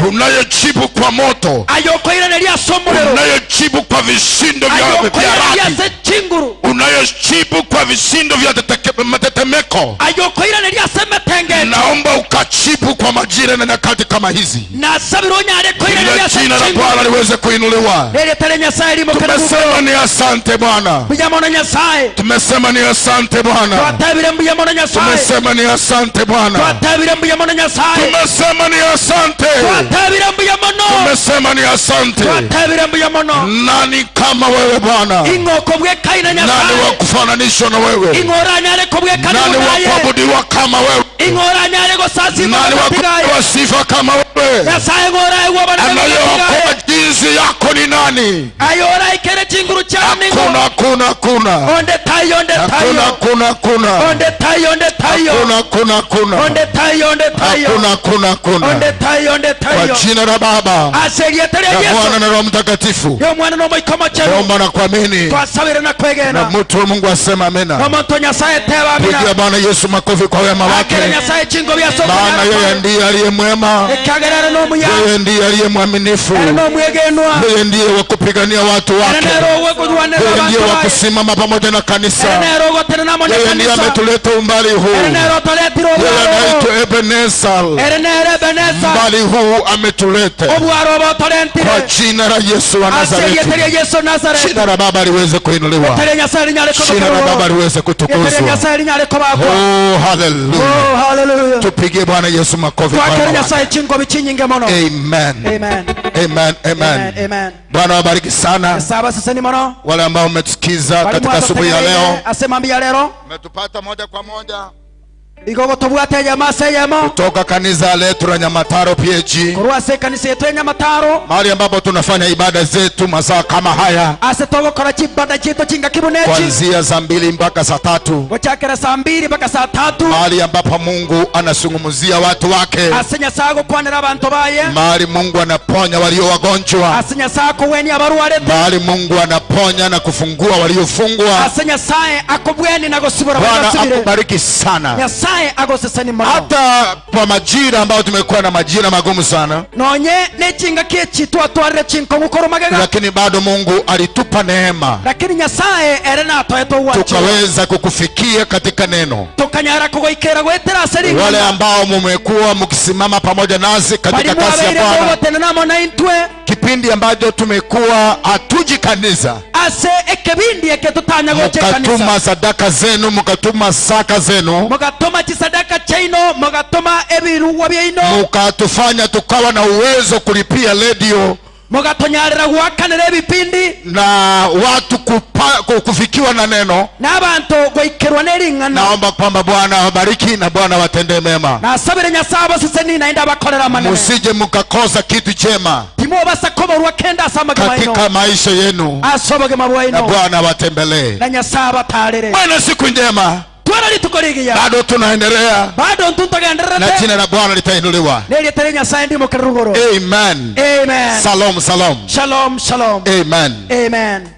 Unayejibu kwa moto, unayejibu kwa vishindo vya radi, unayejibu kwa vishindo vya matetemeko. Naomba ukajibu kwa majira na nyakati kama hizi. Jina la Bwana liweze kuinuliwa. Tumesema ni asante Bwana. Tumesema ni asante Bwana. Tumesema ni asante Bwana. Tumesema ni asante. Tumesema ni asante. Nani kama wewe Bwana? Nani wa kufananishwa na wewe? Nani wa kuabudiwa kama wewe? Nani wa kupewa sifa kama wewe? Anayeokoa jinsi Nguvu yako ni nani? Ayora ikere chinguru cha ningo. Hakuna, hakuna, hakuna. Onde tayo, onde tayo. Hakuna, hakuna, hakuna. Onde tayo, onde tayo. Hakuna, hakuna, hakuna. Onde tayo, onde tayo. Hakuna, hakuna, hakuna. Onde tayo, onde tayo. Kwa jina la Baba, Aserietele na Yesu, Mwana na Roho Mtakatifu. Yo mwana no moikoma chenu. Naomba na kuamini. Twasabira na kwegena. Na mtu wa Mungu asema amina. Na mtu Nyasaye tewa amina. Pigia Bwana Yesu makofi kwa wema wake. Akere Nyasaye chingo bya soko. Maana yeye ndiye aliye mwema. Ekagerera no muya. Yeye ndiye aliye mwaminifu. No mwegenwa. Yeye ndiye wa kupigania watu wake. Yeye ndiye wa kusimama pamoja na kanisa. Yeye ndiye ametuleta umbali huu. Yeye anaitwa Ebenezer. Umbali huu ametuleta. Kwa jina la Yesu wa Nazareti. Jina la Baba liweze kuinuliwa. Jina la Baba liweze kutukuzwa. Oh, hallelujah. Oh, hallelujah. Tupige Bwana Yesu makofi. Amen. Amen. Amen. Amen. Amen. Bwana wabariki sana wale ambao mmetusikiza katika asubuhi ya leo. Mmetupata moja kwa moja kutoka kanisa letu la Nyamataro PAG, mahali ambapo tunafanya ibada zetu masaa kama haya kuanzia saa 2 mpaka saa 3, mahali ambapo Mungu anazungumzia watu wake, mahali Mungu anaponya walio wagonjwa, mahali Mungu anaponya na kufungua waliofungwa. Bwana akubariki sana. Hata kwa majira ambayo tumekuwa na majira magumu sana, lakini bado Mungu alitupa neema, tukaweza kukufikia katika neno. Wale ambao mumekuwa mkisimama pamoja nasi katika kazi ya Bwana, kipindi ambacho tumekuwa hatuji kanisa, mukatuma sadaka zenu, mukatuma saka zenu, mukatufanya tukawa na uwezo kulipia radio, na watu kufikiwa na neno. Naomba kwamba Bwana awabariki na Bwana watende mema. Musije mkakosa kitu chema katika maisha yenu, na Bwana watembelee. Bwana siku njema. Bado tunaendelea, na jina la Bwana litainuliwa. Amen. Amen. Shalom, shalom. Shalom, shalom. Amen. Amen.